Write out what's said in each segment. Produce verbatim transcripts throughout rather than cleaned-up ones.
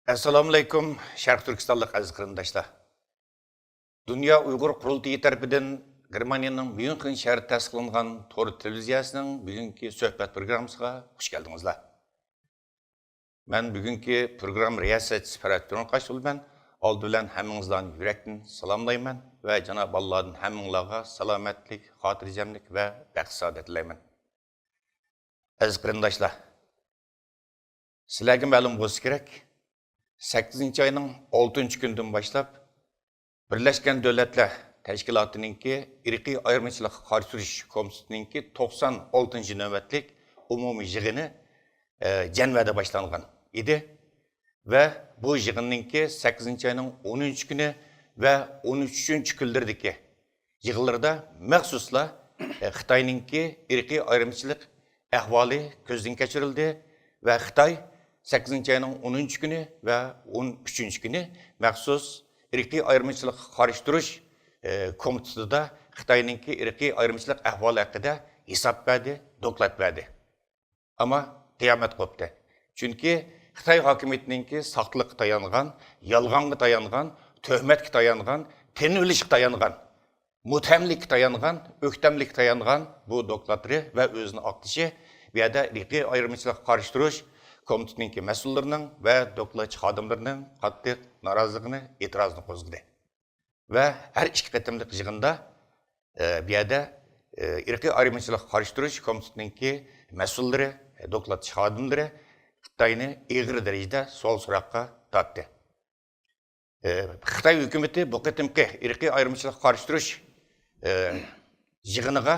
ئەسسالامۇئەلەيكۇم، شەرقىي تۈركىستانلىق ئەزىز قېرىنداشلار. دۇنيا ئۇيغۇر قۇرۇلتىيى تەرىپىدىن گېرمانىيەنىڭ ميۇنخېن شەھىرىدە تەسىس قىلىنغان تور تېلېۋىزىيەسىنىڭ بۈگۈنكى سۆھبەت پروگراممىسىغا خۇش كەلدىڭىزلار. مەن بۈگۈنكى پروگرامما رىياسەتچىسى پەرھات تۆرەنقاش بولىمەن. ئالدى بىلەن ھەممىڭىزلارنى يۈرەكتىن سالاملايمەن ۋە جاناب ئاللاھتائالادىن ھەممىڭلارغا سالامەتلىك، خاتىرجەملىك ۋە بەخت-سائادەت تىلەيمەن. ئەزىز قېرىنداشلار، سىلەرگە مەلۇم بولسا كېرەك، سەككىزىنچى ئاينىڭ ئالتىنچى كۈنىدىن باشلاپ، بىرلەشكەن دۆلەتلەر تەشكىلاتىنىڭكى ئىرقىي ئايرىمىچىلىققا قارشى تۇرۇش كومىتېتىنىڭكى توقسان ئالتىنچى نۆۋەتلىك ئومۇمىي يىغىنى، ئە، جەنۋەدە باشلانغان ئىدى. ۋە بۇ يىغىننىڭكى سەككىزىنچى ئاينىڭ ئونىنچى كۈنى ۋە ئون ئۈچىنچى كۈنلىرىدىكى يىغىنلىرىدا مەخسۇسلا، ئە، خىتاينىڭكى ئىرقىي ئايرىمچىلىق ئەھۋالى كۆزدىن كەچۈرۈلدى ۋە خىتاي سەككىزىنچى ئاينىڭ ئونىنچى كۈنى ۋە ئون ئۈچىنچى كۈنى مەخسۇس ئىرقىي ئايرىمچىلىققا قارشى تۇرۇش، ئە، كومىتېتىدا خىتاينىڭكى ئىرقىي ئايرىمچىلىق ئەھۋالى ھەققىدە ھېساب بەردى، دوكلات بەردى. ئەمما قىيامەت قوپتى. چۈنكى خىتاي ھاكىمىيىتىنىڭكى ساختىلىققا تايانغان، يالغانغا تايانغان، تۆھمەتكە تايانغان، تىنىۋېلىشقا تايانغان، مۇتتەھەملىككە تايانغان، ئۆكتەملىككە تايانغان بۇ دوكلاتلىرى ۋە ئۆزىنى ئاقلىشى بۇ يەردە ئىرقىي ئايرىمچىلىققا قارشى تۇرۇش كومىتېتىنىڭكى مەسئۇللىرىنىڭ ۋە دوكلاتچى خادىملىرىنىڭ قاتتىق نارازىلىقىنى، ئېتىرازىنى قوزغىدى. ۋە ھەر ئىككى قېتىملىق يىغىندا، ئە، بۇ يەردە، ئە، ئىرقىي ئايرىمىچىلىققا قارشى تۇرۇش كومىتېتىنىڭكى مەسئۇللىرى، ئە، دوكلاتچى خادىملىرى خىتاينى ئېغىر دەرىجىدە سوئال-سوراققا تارتتى. ئە، خىتاي ھۆكۈمىتى بۇ قېتىمقى ئىرقىي ئايرىمىچىلىققا قارشى تۇرۇش، ئە، يىغىنىغا،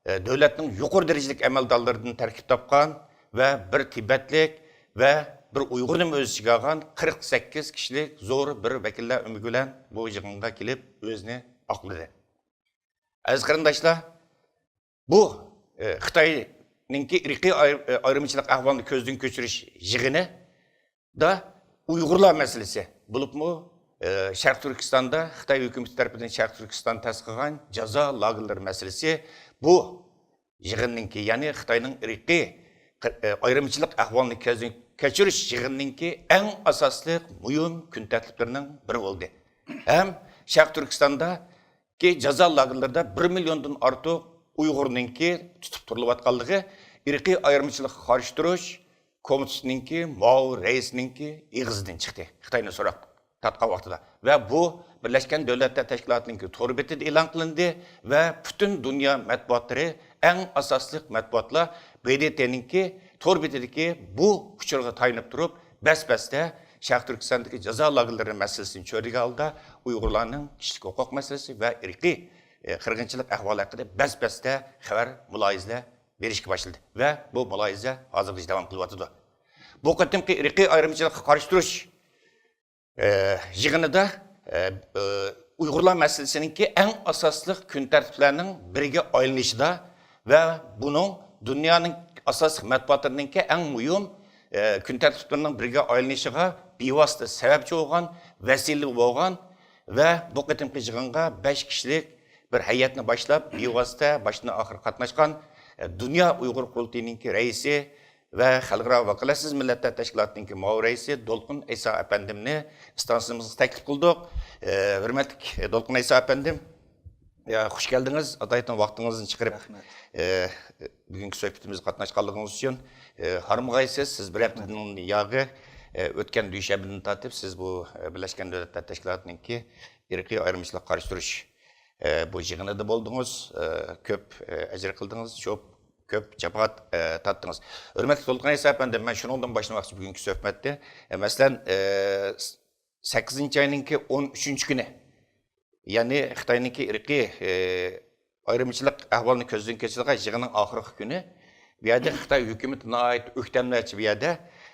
ئە، دۆلەتنىڭ يۇقىرى دەرىجىلىك ئەمەلدارلىرىدىن تەركىب تاپقان ۋە بىر تىبەتلىك ۋە بىر ئۇيغۇرنىمۇ ئۆز ئىچىگە ئالغان قىرىق سەككىز كىشىلىك زور بىر ۋەكىللەر ئۆمىكى بىلەن بۇ يىغىنغا كېلىپ ئۆزىنى ئاقلىدى. ئەزىز قېرىنداشلار، بۇ، ئە، خىتاينىڭكى ئىرقىي ئاير-، ئە، ئايرىمىچىلىق ئەھۋالىنى كۆزدىن كەچۈرۈش يىغىنىدا ئۇيغۇرلار مەسىلىسى، بولۇپمۇ، ئە، شەرقىي تۈركىستاندا خىتاي ھۆكۈمىتى تەرىپىدىن شەرقىي تۈركىستان تەسىس قىلغان جازا لاگېرلىرى مەسىلىسى بۇ يىغىننىڭكى، يەنى خىتاينىڭ ئىرقىي، ئە، ئايرىمچىلىق ئەھۋالىنى كەزدىن كەچۈرۈش يىغىنىنىڭكى ئەڭ ئاساسلىق مۇھىم كۈن تەرتىپلىرىنىڭ بىرى بولدى. ھەم شەرقىي تۈركىستاندىكى جازا لاگېرلىرىدا بىر مىليوندىن ئارتۇق ئۇيغۇرنىڭكى تۇتۇپ تۇرۇلۇۋاتقانلىقى ئىرقىي ئايرىمچىلىققا قارشى تۇرۇش كومىتېتىنىڭكى مۇئاۋىن رەئىسىنىڭكى ئېغىزىدىن چىقتى، خىتاينى سوراق تارتقان ۋاقتىدا. ۋە بۇ بىرلەشكەن دۆلەتلەر تەشكىلاتىنىڭكى تور بېتىدە ئېلان قىلىندى ۋە پۈتۈن دۇنيا مەتبۇئاتلىرى، ئەڭ ئاساسلىق مەتبۇئاتلار ب د ت نىڭكى تور بېتىدىكى بۇ ئۇچۇرغا تايىنىپ تۇرۇپ، بەس-بەستە شەرقىي تۈركىستاندىكى جازا لاگېرلىرى مەسىلىسىنى چۆرىدىگەن ھالدا ئۇيغۇرلارنىڭ كىشىلىك ھوقۇق مەسىلىسى ۋە ئىرقىي، ئە، قىرغىنچىلىق ئەھۋالى ھەققىدە بەس-بەستە خەۋەر، مۇلاھىزىلەر بېرىشكە باشلىدى ۋە بۇ مۇلاھىزە ھازىرغىچە داۋام قىلىۋاتىدۇ. بۇ قېتىمقى ئىرقىي ئايرىمچىلىققا قارشى تۇرۇش، ئە، يىغىنىدا، ئە، ئە، ئۇيغۇرلار مەسىلىسىنىڭكى ئەڭ ئاساسلىق كۈن تەرتىپلەرنىڭ بىرىگە ئايلىنىشىدا ۋە بۇنىڭ دۇنيانىڭ ئاساسلىق مەتبۇئاتلىرىنىڭكى ئەڭ مۇھىم، ئە، كۈن تەرتىپلىرىنىڭ بىرىگە ئايلىنىشىغا بىۋاسىتە سەۋەبچى بولغان، ۋەسىلە بولغان ۋە بۇ قېتىمقى يىغىنغا بەش كىشىلىك بىر ھەيئەتنى باشلاپ، بىۋاسىتە باشتىن ئاخىر قاتناشقان، ئە، دۇنيا ئۇيغۇر قۇرۇلتىيىنىڭكى رەئىسى ۋە خەلقئارا ۋاكالەتسىز مىللەتلەر تەشكىلاتىنىڭكى مۇئاۋىن رەئىسى دولقۇن ئەيسا ئەپەندىمنى ئىستانسىمىزغا تەكلىپ قىلدۇق. ئە، ھۆرمەتلىك دولقۇن ئەيسا ئەپەندىم، يا، خۇش كەلدىڭىز. ئاتايتىن ۋاقتىڭىزنى چىقىرىپ، رەھمەت. ئە، بۈگۈنكى سۆھبىتىمىزگە قاتناشقانلىقىڭىز ئۈچۈن. ئە، ھارمىغايسىز، سىز بىر ھەپتىدىن ياغى، ئە، ئۆتكەن دۈشەنبىدىن تارتىپ سىز بۇ، ئە، بىرلەشكەن دۆلەتلەر تەشكىلاتىنىڭكى ئىرقىي ئايرىمچىلىققا قارشى تۇرۇش، ئە، بۇ يىغىنىدا بولدىڭىز. ئە، كۆپ، ئە، ئەجىر قىلدىڭىز، كۆپ، كۆپ جاپا، ئە، تارتتىڭىز. ھۆرمەتلىك دولقۇن ئەيسا ئەپەندى، مەن شۇنىڭدىن باشلىماقچى بۈگۈنكى سۆھبەتنى. ئە، مەسىلەن، ئە، سەككىزىنچى ئاينىڭكى ئون ئۈچىنچى كۈنى، يەنى خىتاينىڭكى ئىرقىي، ئە، ئايرىمچىلىق ئەھۋالىنى كۆزدىن كەچۈرىدىغان يىغىننىڭ ئاخىرقى كۈنى، بۇ يەردە خىتاي ھۆكۈمىتى ناھايىتى ئۆكتەملەرچە بۇ يەردە،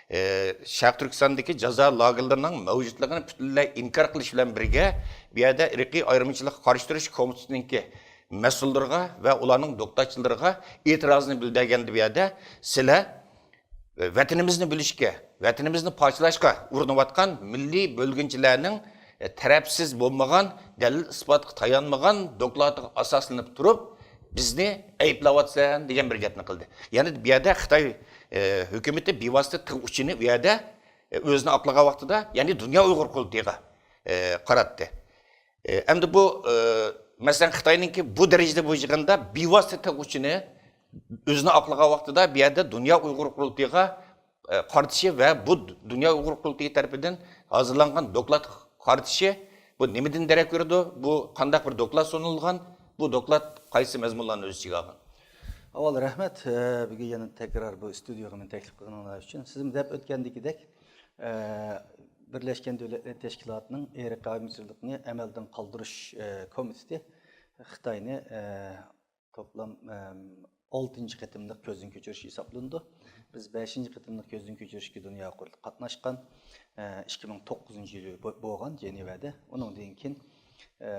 ئە، شەرقىي تۈركىستاندىكى جازا لاگېرلىرىنىڭ مەۋجۇتلۇقىنى پۈتۈنلەي ئىنكار قىلىش بىلەن بىرگە، بۇ يەردە ئىرقىي ئايرىمچىلىققا قارشى تۇرۇش كومىتېتىنىڭكى مەسئۇللىرىغا ۋە ئۇلارنىڭ دوكلاتچىلىرىغا ئېتىرازىنى بىلدۈرگەندە، بۇ يەردە سىلەر ۋەتىنىمىزنى بۆلۈشكە، ۋەتىنىمىزنى پارچىلاشقا ئۇرۇنۇۋاتقان مىللىي بۆلگۈنچىلەرنىڭ، ئە، تەرەپسىز بولمىغان، دەلىل-ئىسپاتقا تايانمىغان دوكلاتىغا ئاساسلىنىپ تۇرۇپ، بىزنى ئەيىبلەۋاتىسەن دېگەن بىر گەپنى قىلدى. يەنى بۇ يەردە خىتاي، ئە، ھۆكۈمىتى بىۋاسىتە تىغ ئۇچىنى بۇ يەردە ئۆزىنى ئاقلىغان ۋاقتىدا، يەنى دۇنيا ئۇيغۇر قۇرۇلتىيىغا، ئە، قاراتتى. ئە، ئەمدى بۇ، ئە، مەسىلەن، خىتاينىڭكى بۇ دەرىجىدە بۇ يىغىندا بىۋاسىتە تەگۈچىنى ئۆزىنى ئاقلىغان ۋاقتىدا بۇ يەردە دۇنيا ئۇيغۇر قۇرۇلتىيىغا، ئە، قارىتىشى ۋە بۇ دۇنيا ئۇيغۇر قۇرۇلتىيى تەرىپىدىن ھازىرلانغان دوكلاتقا قارىتىشى، بۇ نېمىدىن دېرەك بېرىدۇ؟ بۇ قانداق بىر دوكلات سۇنۇلغان؟ بۇ دوكلات قايسى مەزمۇنلارنى ئۆز ئىچىگە ئالغان؟ ئاۋۋال رەھمەت، ئە، بۈگۈن يەنە تەكرار بۇ ئىستۇدىيوغا مېنى تەكلىپ قىلغىنىڭلار ئۈچۈن. سىزمۇ دەپ ئۆتكەندىكىدەك، ئە، بىرلەشكەن دۆلەتلەر تەشكىلاتىنىڭ ئىرقىي ئايرىمىچىلىقنى ئەمەلدىن قالدۇرۇش، ئە، كومىتېتى خىتاينى، ئە، توپلام، ئە، ئالتىنچى قېتىملىق كۆزدىن كۆچۈرۈش ھېسابلىنىدۇ. بىز بەشىنچى قېتىملىق كۆزدىن كۆچۈرۈشكە دۇنيا قۇرۇلتىيى قاتناشقان، ئە، ئىككى مىڭ توققۇزىنچى يىلى بو-، بولغان جېنېۋەدە. ئۇنىڭدىن كېيىن، ئە،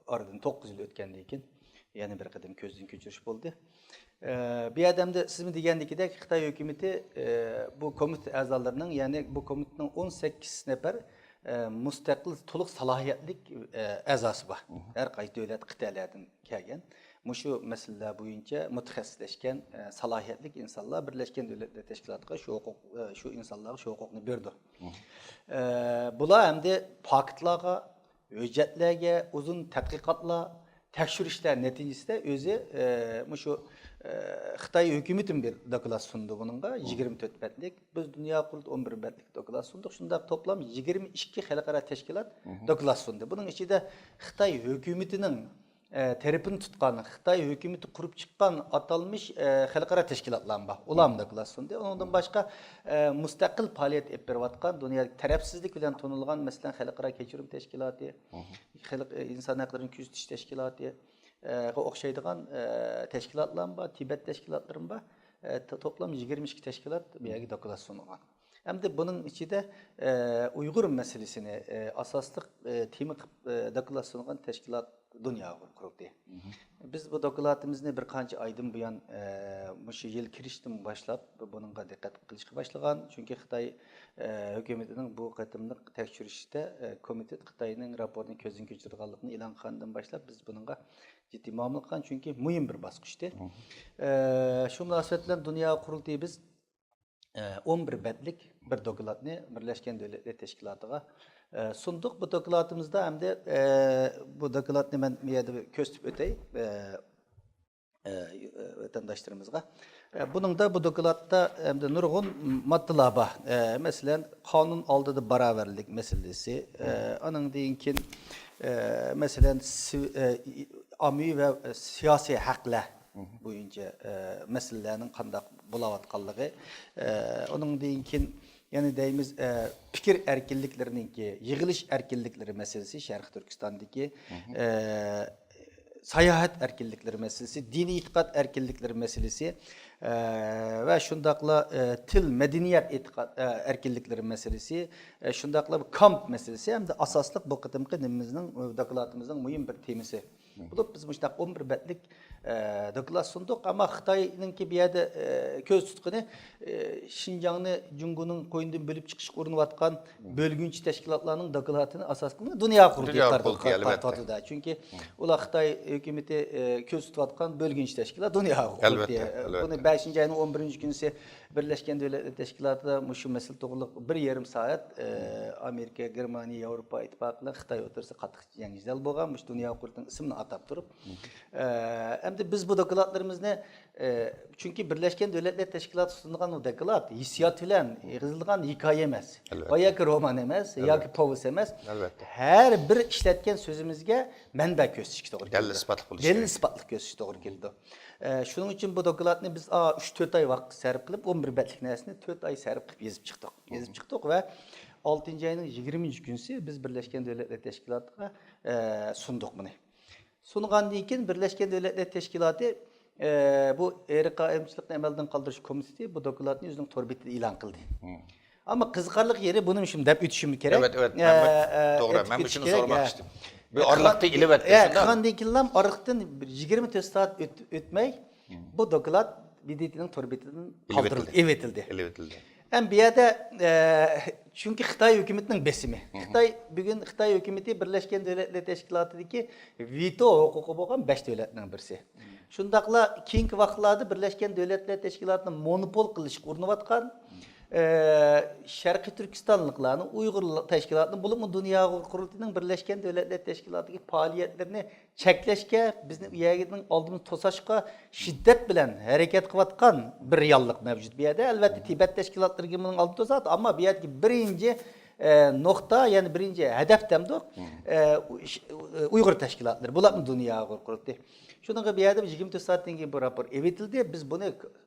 ئارىدىن توققۇز يىل ئۆتكەندىن كېيىن يەنە بىر قېتىم كۆزدىن كۆچۈرۈش بولدى. ئە، بۇ يەردە ئەمدى سىزمۇ دېگەندىكىدەك خىتاي ھۆكۈمىتى، ئە، بۇ كومىتېت ئەزالىرىنىڭ، يەنى بۇ كومىتېتنىڭ ئون سەككىز نەپەر، ئە، مۇستەقىل، تولۇق سالاھىيەتلىك، ئە، ئەزاسى بار. ھەر قايسى دۆلەت، قىتئەلەردىن كەلگەن. مۇشۇ مەسىلىلەر بويىچە مۇتەخەسسىسلەشكەن، ئە، سالاھىيەتلىك ئىنسانلار بىرلەشكەن دۆلەتلەر تەشكىلاتىغا شۇ ھوقۇق، ئە، شۇ ئىنسانلارغا شۇ ھوقۇقنى بېرىدۇ. ئە، بۇلار ئەمدى پاكىتلارغا، ھۆججەتلەرگە ئۇزۇن تەتقىقاتلار، تەكشۈرۈشلەر نەتىجىسىدە ئۆزى، ئە، مۇشۇ، ئە، خىتاي ھۆكۈمىتىمۇ بىر دوكلات سۇندى بۇنىڭغا، يىگىرمە تۆت بەتلىك. بىز دۇنيا قۇرۇلتىيى ئون بىر بەتلىك دوكلات سۇندۇق. شۇنداق توپلام يىگىرمە ئىككى خەلقئارا تەشكىلات دوكلات سۇندى. بۇنىڭ ئىچىدە خىتاي ھۆكۈمىتىنىڭ، ئە، تەرىپىنى تۇتقان، خىتاي ھۆكۈمىتى قۇرۇپ چىققان ئاتالمىش، ئە، خەلقئارا تەشكىلاتلارمۇ بار. ئۇلارمۇ دوكلات سۇندى. ئۇنىڭدىن باشقا، ئە، مۇستەقىل پائالىيەت ئېلىپ بېرىۋاتقان، دۇنيادا تەرەپسىزلىك بىلەن تونۇلغان، مەسىلەن، خەلقئارا كەچۈرۈم تەشكىلاتى، خەلق، ئىنسان ھەقلىرىنى كۆزىتىش تەشكىلاتى، ئە، غا ئوخشايدىغان، ئە، تەشكىلاتلارمۇ بار، تىبەت تەشكىلاتلىرىمۇ بار. ئە، تو-، توپلام يىگىرمە ئىككى تەشكىلات بۇ يەرگە دوكلات سۇنغان. ئەمدى بۇنىڭ ئىچىدە، ئە، ئۇيغۇر مەسىلىسىنى، ئە، ئاساسلىق، ئە، تېما قىلىپ، ئە، دوكلات سۇنغان تەشكىلات دۇنيا ئۇيغۇر قۇرۇلتىيى. بىز بۇ دوكلاتىمىزنى بىر قانچە ئايدىن بۇيان، ئە، مۇشۇ يىل كىرىشتىن باشلاپ بۇنىڭغا دىققەت قىلىشقا باشلىغان. چۈنكى خىتاي، ئە، ھۆكۈمىتىنىڭ بۇ قېتىملىق تەكشۈرۈشىدە، ئە، كومىتېت خىتاينىڭ راپورتىنى كۆزدىن كەچۈرىدىغانلىقىنى ئېلان قىلغاندىن باشلاپ، بىز بۇنىڭغا جىددىي مۇئامىلە قىلغان، چۈنكى مۇھىم بىر باسقۇچتى. ئە، شۇ مۇناسىۋەت بىلەن دۇنيا قۇرۇلتىيى بىز، ئە، ئون بىر بەتلىك بىر دوكلاتنى بىرلەشكەن دۆلەتلەر تەشكىلاتىغا، ئە، سۇندۇق. بۇ دوكلاتىمىزدا ئەمدى، ئە، بۇ دوكلاتنى مەن بۇ يەردە بىر كۆرسىتىپ ئۆتەي. ئە، ئە، ۋەتەنداشلىرىمىزغا. ئە، بۇنىڭدا، بۇ دوكلاتتا ئەمدى نۇرغۇن ماددىلار بار. ئە، مەسىلەن، قانۇن ئالدىدا باراۋەرلىك مەسىلىسى، ئە، ئانىڭدىن كېيىن، ئە، مەسىلەن، سىي-، ئە، ئاممىۋى ۋە سىياسىي ھەقلەر بويىچە، ئە، مەسىلىلەرنىڭ قانداق بولاۋاتقانلىقى، ئە، ئۇنىڭدىن كېيىن يەنە دەيمىز، ئە، پىكىر ئەركىنلىكلىرىنىڭكى، يىغىلىش ئەركىنلىكلىرى مەسىلىسى، شەرقىي تۈركىستاندىكى، ئە، ساياھەت ئەركىنلىكلىرى مەسىلىسى، دىنىي ئېتىقاد ئەركىنلىكلىرى مەسىلىسى، ئە، ۋە شۇنداقلا، ئە، تىل، مەدەنىيەت ئېتىقاد، ئە، ئەركىنلىكلىرى مەسىلىسى، ئە، شۇنداقلا بۇ كامپ مەسىلىسى ھەمدە ئاساسلىق بۇ قېتىمقى نېمىمىزنىڭ، دوكلاتىمىزنىڭ مۇھىم بىر تېمىسى بولۇپ، بىز مۇشۇنداق ئون بىر بەتلىك، ئە، دوكلات سۇندۇق. ئەمما خىتاينىڭكى بۇ يەردە، ئە، كۆز تۇتقىنى، ئە، شىنجاڭنى جۇڭگونىڭ قوينىدىن بۆلۈپ چىقىشقا ئۇرۇنۇۋاتقان بۆلگۈنچى تەشكىلاتلارنىڭ دوكلاتىنى ئاساس قىلىپ دۇنيا قۇرۇلتىيى دۇنيا قۇرۇلتىيى، ئەلۋەتتە. تارتىۋاتىدۇ. چۈنكى ئۇلار خىتاي ھۆكۈمىتى، ئە، كۆز تۇتۇۋاتقان بۆلگۈنچى تەشكىلات دۇنيا قۇرۇلتىيى. ئەلۋەتتە، ئەلۋەتتە. بۇنى بەشىنچى ئاينىڭ ئون بىرىنچى كۈنىسى بىرلەشكەن دۆلەتلەر تەشكىلاتىدا مۇشۇ مەسىلە توغرۇلۇق بىر يېرىم سائەت، ئە، ئامېرىكا، گېرمانىيە، ياۋروپا ئىتتىپاقى بىلەن خىتاي ئوتتۇرىسىدا قاتتىق جەڭ-جېدەل بولغان، مۇشۇ دۇنيا قۇرۇلتىيىنىڭ ئىسمىنى ئاتاپ تۇرۇپ. ئە، ئەمدى بىز بۇ دوكلاتلىرىمىزنى، ئە، چۈنكى بىرلەشكەن دۆلەتلەر تەشكىلاتى سۇنغان بۇ دوكلات ھېسسىيات بىلەن يېزىلغان ھېكايە ئەمەس. ئەلۋەتتە. ۋە ياكى رومان ئەمەس، ئەلۋەتتە. ياكى پوۋېست ئەمەس. ئەلۋەتتە. ھەر بىر ئىشلەتكەن سۆزىمىزگە مەنبە كۆرسىتىشكە توغرا كېلىدۇ. دەلىل ئىسپاتلىق بولۇشى دەلىل كېرەك. ئىسپاتلىق كۆرسىتىشكە توغرا كېلىدۇ. ئە، شۇنىڭ ئۈچۈن بۇ دوكلاتنى بىز، ئا، ئۈچ تۆت ئاي ۋاقىت سەرپ قىلىپ، ئون بىر بەتلىك نەرسىنى تۆت ئاي سەرپ قىلىپ يېزىپ چىقتۇق. يېزىپ چىقتۇق ۋە ئالتىنچى ئاينىڭ يىگىرمىنچى كۈنىسى بىز بىرلەشكەن دۆلەتلەر تەشكىلاتىغا، ئە، سۇندۇق بۇنى. سۇنغاندىن كېيىن بىرلەشكەن دۆلەتلەر تەشكىلاتى، ئە، بۇ ئىرقىي ئايرىمچىلىقنى ئەمەلدىن قالدۇرۇش كومىتېتى بۇ دوكلاتنى ئۆزىنىڭ تور بېتىدە ئېلان قىلدى. ئەمما قىزىقارلىق يېرى، بۇنى شۇنى دەپ ئۆتۈشۈم كېرەك. ئەۋەت، ئەۋەت. مەن بە-، ئە، ئە، توغرا، ئەتىپ مەن ئۆتۈش مۇشۇنى كېرەك. سورىماقچى ئىدىم. بۇ ئارىلىقتا ئېلىۋەتتى، ئە، شۇنداق؟ قىلغاندىن كېيىنلا ئارىلىقتىن بىر يىگىرمە تۆت سائەت ئۆت-، ئۆتمەي، بۇ دوكلات ب د ت نىڭ تور بېتىدىن قالدۇرۇلدى، ئېلىۋېتىلدى. ئېلىۋېتىلدى. ئەمما بۇ يەردە، ئە، چۈنكى خىتاي ھۆكۈمىتىنىڭ بېسىمى. خىتاي، بۈگۈن خىتاي ھۆكۈمىتى بىرلەشكەن دۆلەتلەر تەشكىلاتىدىكى ۋېتو ھوقۇقى بولغان بەش دۆلەتنىڭ بىرسى. شۇنداقلا كېيىنكى ۋاقىتلاردا بىرلەشكەن دۆلەتلەر تەشكىلاتىنى مونوپول قىلىشقا ئۇرۇنۇۋاتقان، ئە، شەرقىي تۈركىستانلىقلارنىڭ، ئۇيغۇر تەشكىلاتىنىڭ، بولۇپمۇ دۇنيا ئۇيغۇر قۇرۇلتىيىنىڭ بىرلەشكەن دۆلەتلەر تەشكىلاتىدىكى پائالىيەتلىرىنى چەكلەشكە، بىزنى ئۇ يەرنىڭ ئالدىنى توساشقا شىددەت بىلەن ھەرىكەت قىلىۋاتقان بىر رېئاللىق مەۋجۇت بۇ يەردە. ئەلۋەتتە، تىبەت تەشكىلاتلىرىمۇ بۇنىڭ ئالدىنى توساتتى، ئەمما بۇ يەردىكى بىرىنچى، ئە، نۇقتا، يەنى بىرىنچى ھەدەپ دەمدۇق، ئە، ئۇ-، ئۇيغۇر تەشكىلاتلىرى، بۇلارمۇ دۇنيا ئۇيغۇر قۇرۇلتىيى. شۇنىڭغا بۇ يەردە يىگىرمە تۆت سائەتتىن كېيىن بۇ راپور ئېۋىتىلدى. بىز بۇنى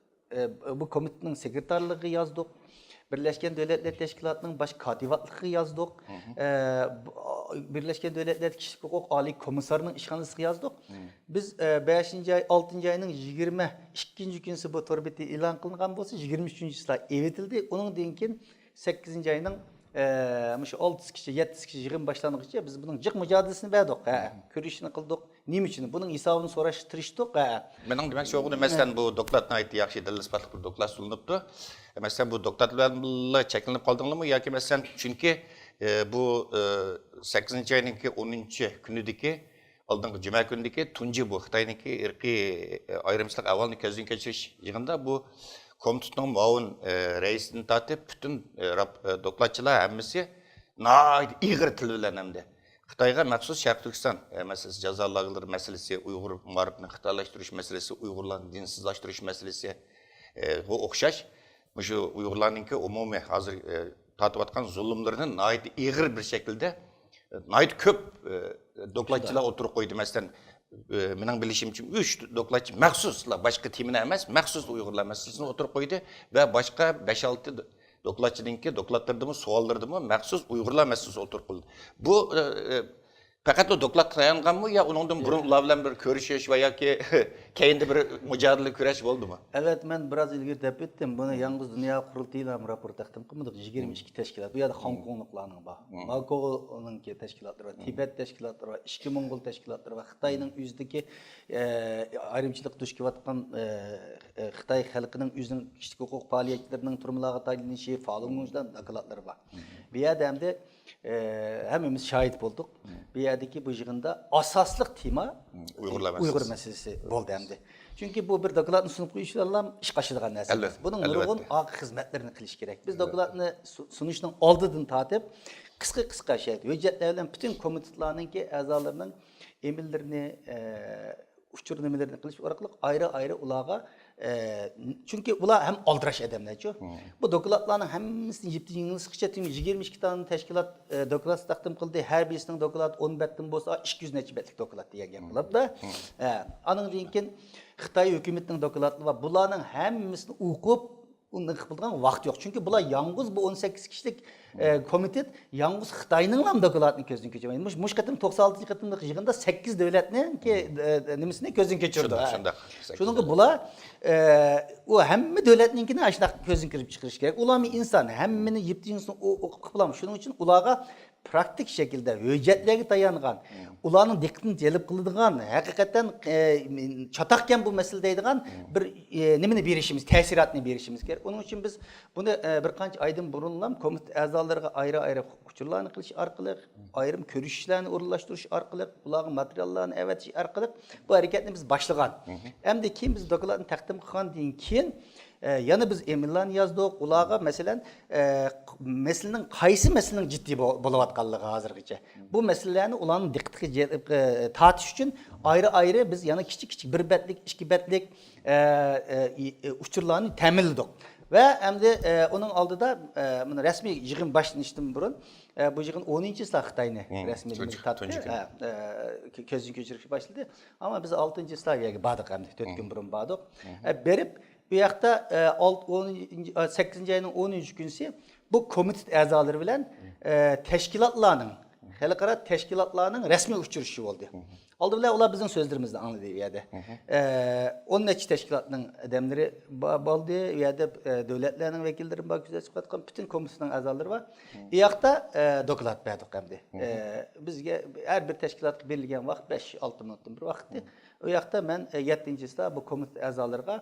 ئە، بۇ كومىتېتنىڭ سېكرېتارلىقىغا يازدۇق. بىرلەشكەن دۆلەتلەر تەشكىلاتىنىڭ باش كاتىۋاتلىقىغا يازدۇق. ئە، بۇ، بىرلەشكەن دۆلەتلەر كىشىلىك ھوقۇق ئالىي كومىسسارىنىڭ ئىشخانىسىغا يازدۇق. بىز، ئە، بەشىنچى ئاي، ئالتىنچى ئاينىڭ يىگىرمە ئىككىنچى كۈنىسى بۇ تور بېتى ئېلان قىلىنغان بولسا، يىگىرمە ئۈچىنچىسىلا ئېۋىتىلدى. ئۇنىڭدىن كېيىن سەككىزىنچى ئاينىڭ، ئە، مۇشۇ ئالتىسىگىچە، يەتتىسىگىچە يىغىن باشلانغۇچە بىز بۇنىڭ جىق مۇجادىلىسىنى بەردۇق. ھە، كۈرىشىنى قىلدۇق. نېمە ئۈچۈن؟ بۇنىڭ ھېسابىنى سوراشقا تىرىشتۇق. ھە. مېنىڭ دېمەكچى بولغىنىم، مەسىلەن، بۇ دوكلات ناھايىتى ياخشى، دەلىل-ئىسپاتلىق بىر دوكلات سۇنۇلۇپتۇ. مەسىلەن، بۇ دوكلات بىلەن بىللا چەكلىنىپ قالدىڭلارمۇ ياكى، مەسىلەن، چۈنكى، ئە، بۇ، ئە، سەككىزىنچى ئاينىڭكى ئونىنچى كۈنىدىكى، ئالدىنقى جۈمە كۈنىدىكى تۇنجى بۇ خىتاينىڭكى ئىرقىي، ئە، ئايرىمچىلىق ئەھۋالىنى كۆزدىن كەچۈرۈش يىغىنىدا بۇ كومىتېتنىڭ مۇئاۋىن، ئە، رەئىسىدىن تارتىپ پۈتۈن، ئە، راپ-، ئە، دوكلاتچىلار ھەممىسى ناھايىتى ئېغىر تىل بىلەن ھەمدە خىتايغا مەخسۇس شەرقىي تۈركىستان، ئە، مەسىلىسى، جازا لاگېرلىرى مەسىلىسى، ئۇيغۇر مائارىپىنى خىتايلاشتۇرۇش مەسىلىسى، ئۇيغۇرلارنى دىنسىزلاشتۇرۇش مەسىلىسى، ئە، غا ئوخشاش مۇشۇ ئۇيغۇرلارنىڭكى ئومۇمىي ھازىر، ئە، تارتىۋاتقان زۇلۇملىرىنى ناھايىتى ئېغىر بىر شەكىلدە، ئە، ناھايىتى كۆپ، ئە، دوكلاتچىلار ئوتتۇرىغا قويدى. مەسىلەن، ئە، مېنىڭ بىلىشىمچە ئۈچ دوكلاتچى مەخسۇس، باشقا تېمىنى ئەمەس، مەخسۇس ئۇيغۇرلار مەسىلىسىنى ئوتتۇرىغا قويدى ۋە باشقا بەش-ئالتە دوكلاتچىنىڭكى دوكلاتلىرىدىمۇ، سوئاللىرىدىمۇ مەخسۇس ئۇيغۇرلار مەسىلىسى ئوتتۇرىغا قويۇلدى. بۇ، ئە، ئە، پەقەتلا دوكلاتقا تايانغانمۇ يا ئۇنىڭدىن بۇرۇن ئۇلار بىلەن بىر كۆرۈشۈش ۋە ياكى كەينىدە بىر مۇجادىلە كۈرەش بولدىمۇ؟ ئەلۋەتتە، مەن بىر ئاز ئىلگىرى دەپ ئۆتتۈم. بۇنى يالغۇز دۇنيا قۇرۇلتىيىلا راپور تەقدىم قىلمىدۇق. يىگىرمە ئىككى تەشكىلات. بۇ يەردە خوڭكوڭلۇقلارنىڭ بار. ماكوغونىڭكى تەشكىلاتلىرى بار. تىبەت تەشكىلاتلىرى بار. ئىچكى موڭغۇل تەشكىلاتلىرى بار. خىتاينىڭ ئۆزىدىكى، ئە، ئايرىمچىلىققا دۇچ كېلىۋاتقان، ئە، ئە، خىتاي خەلقىنىڭ ئۆزىنىڭ كىشىلىك ھوقۇق پائالىيەتچىلىرىنىڭ تۈرمىلەرگە تايىنىشى، فالۇن گوڭشىلار دوكلاتلىرى بار. بۇ يەردە ئەمدى، ئە، ھەممىمىز شاھىت بولدۇق. بۇ يەردىكى بۇ يىغىندا ئاساسلىق تېما ئۇيغۇرلار ئۇيغۇر مەسىلىسى. مەسىلىسى بولدى ئەمدى. چۈنكى بۇ بىر دوكلاتنى سۇنۇپ قويۇش بىلەنلا ئىش ئاشىدىغان نەرسە ئەمەس. ئەلۋەتتە، بۇنىڭ نۇرغۇن ئەلۋەتتە. ئارقا خىزمەتلىرىنى قىلىش كېرەك. بىز ئەلۋەتتە. دوكلاتنى سۇ-، سۇنۇشنىڭ ئالدىدىن تارتىپ، قىسقا-قىسقا شەكىلدە ھۆججەتلەر بىلەن پۈتۈن كومىتېتلارنىڭكى ئەزالىرىنىڭ ئېمىللىرىنى، ئە، ئۇچۇر نېمىلىرىنى قىلىش ئارقىلىق ئايرى-ئايرى ئۇلارغا، ئە، چۈنكى ئۇلار ھەم ئالدىراش ئادەملەرچۇ. بۇ دوكلاتلارنىڭ ھەممىسىنى يىپتىن يىڭنىسىغىچە تېخى يىگىرمە ئىككى دانە تەشكىلات، ئە، دوكلات تەقدىم قىلدى. ھەر بىرسىنىڭ دوكلاتى ئون بەتتىن بولسا، ئىككى يۈز نەچچە بەتلىك دوكلات دېگەن گەپ بولىدۇ. ئە، ئانىڭدىن كېيىن خىتاي ھۆكۈمىتىنىڭ دوكلاتى بار. بۇلارنىڭ ھەممىسىنى ئوقۇپ، ئۇنى قىلىدىغان ۋاقىت يوق. چۈنكى بۇلار يالغۇز بۇ ئون سەككىز كىشىلىك، ئە، كومىتېت يالغۇز خىتاينىڭلا دوكلاتىنى كۆزدىن كەچۈرمەيدۇ. مۇش-، مۇشۇ قېتىم توقسان ئالتىنچى قېتىملىق يىغىندا سەككىز دۆلەتنىڭكى، ئە، نېمىسىنى كۆزدىن كەچۈردى. شۇنداق، شۇنداق. شۇنىڭغا بۇلار، ئە، ئۇ ھەممە دۆلەتنىڭكىنى ئاشۇنداق كۆزدىن كېچۈرۈپ چىقىرىش كېرەك. ئۇلارمۇ ئىنسان، ھەممىنى يىپتىن يىڭنىسىنى ئو-، ئوقۇپ قىلالمايدۇ. شۇنىڭ ئۈچۈن ئۇلارغا پراكتىك شەكىلدە ھۆججەتلەرگە تايانغان، ئۇلارنىڭ دىققىتىنى جەلپ قىلىدىغان، ھەقىقەتەن، ئە، چاتاقكەن بۇ مەسىلە دەيدىغان بىر، ئە، نېمىنى بېرىشىمىز، تەسىراتنى بېرىشىمىز كېرەك. ئۇنىڭ ئۈچۈن بىز بۇنى، ئە، بىر قانچە ئايدىن بۇرۇنلا كومىتېت ئەزالىرىغا ئايرى-ئايرى ئۇچۇرلارنى قىلىش ئارقىلىق، ئايرىم كۆرۈشۈشلەرنى ئورۇنلاشتۇرۇش ئارقىلىق، ئۇلارغا ماتېرىياللارنى ئەۋەتىش ئارقىلىق بۇ ھەرىكەتنى بىز باشلىغان. ئەمدى كېيىن بىز دوكلاتنى تەقدىم قىلغاندىن كېيىن، ئە، يەنە بىز ئېمىللارنى يازدۇق. ئۇلارغا، مەسىلەن، ئە، مەسىلىنىڭ قايسى مەسىلىنىڭ جىددىي بو-، بولۇۋاتقانلىقى ھازىرغىچە. بۇ مەسىلىلەرنى ئۇلارنىڭ دىققىتىگە جەلپ، ئە، تارتىش ئۈچۈن ئايرى-ئايرى بىز يەنە كىچىك-كىچىك بىر بەتلىك، ئىككى بەتلىك، ئە، ئە، ئى-، ئى-، ئۇچۇرلارنى تەمىنلىدۇق. ۋە ئەمدى، ئە، ئۇنىڭ ئالدىدا، ئە، مانا رەسمىي يىغىن باشلىنىشتىن بۇرۇن، ئە، بۇ يىغىن ئونىنچى چىسلا خىتاينى رەسمىي تارتتى. تۇنجى كۈنى. ئە، ئە، كۆ-، كۆزدىن كەچۈرۈشكە باشلىدى. ئەمما بىز ئالتىنچى چىسلا يەرگە باردۇق ئەمدى. تۆت كۈن بۇرۇن باردۇق. ئە، بېرىپ، ئۇ ياقتا، ئە، ئالت-، ئونىنچى، ئە، سەككىزىنچى ئاينىڭ ئونىنچى كۈنىسى بۇ كومىتېت ئەزالىرى بىلەن، ئە، تەشكىلاتلارنىڭ، خەلقئارا تەشكىلاتلارنىڭ رەسمىي ئۇچرىشىشى بولدى. ئالدى بىلەن ئۇلار بىزنىڭ سۆزلىرىمىزنى ئاڭلىدى ئۇ يەردە. ئە، ئون نەچچە تەشكىلاتنىڭ ئادەملىرى با-، بولدى. ئۇ يەردە، ئە، دۆلەتلەرنىڭ ۋەكىللىرىمۇ بار، كۆزەتچى قاتقان پۈتۈن كومىتېتنىڭ ئەزالىرى بار. ئۇ ياقتا، ئە، دوكلات بەردۇق ئەمدى. ئە، بىزگە ھەر بىر تەشكىلاتقا بېرىلگەن ۋاقىت بەش-ئالتە مىنۇتتىن بىر ۋاقىت ئىدى. ئۇ ياقتا مەن، ئە، يەتتىنچى چىسلا بۇ كومىتېت ئەزالىرىغا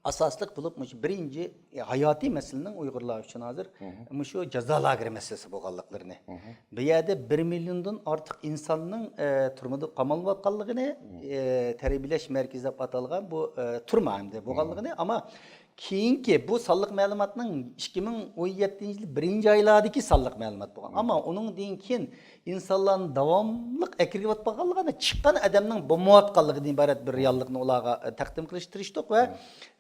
ئاساسلىق بولۇپ، مۇشۇ بىرىنچى ھاياتىي مەسىلىنىڭ ئۇيغۇرلار ئۈچۈن ھازىر مۇشۇ جازا لاگېرى مەسىلىسى بولغانلىقلىرىنى، بۇ يەردە بىر مىليوندىن ئارتۇق ئىنساننىڭ، ئە، تۈرمىدە قاماللىۋاتقانلىقىنى، ئە، تەربىيەلەش مەركىزى دەپ ئاتالغان بۇ، ئە، تۈرمە ئەمدى بولغانلىقىنى، ئەمما كېيىنكى بۇ سانلىق مەلۇماتنىڭ ئىككى مىڭ ئون يەتتىنچى يىل بىرىنچى ئايلاردىكى سانلىق مەلۇمات بولغان. ئەمما ئۇنىڭدىن كېيىن ئىنسانلارنى داۋاملىق ئەكىرىۋاتقانلىقىنى، چىققان ئادەمنىڭ بولمايۋاتقانلىقىدىن ئىبارەت بىر رېئاللىقنى ئۇلارغا، ئە، تەقدىم قىلىشقا تىرىشتۇق ۋە،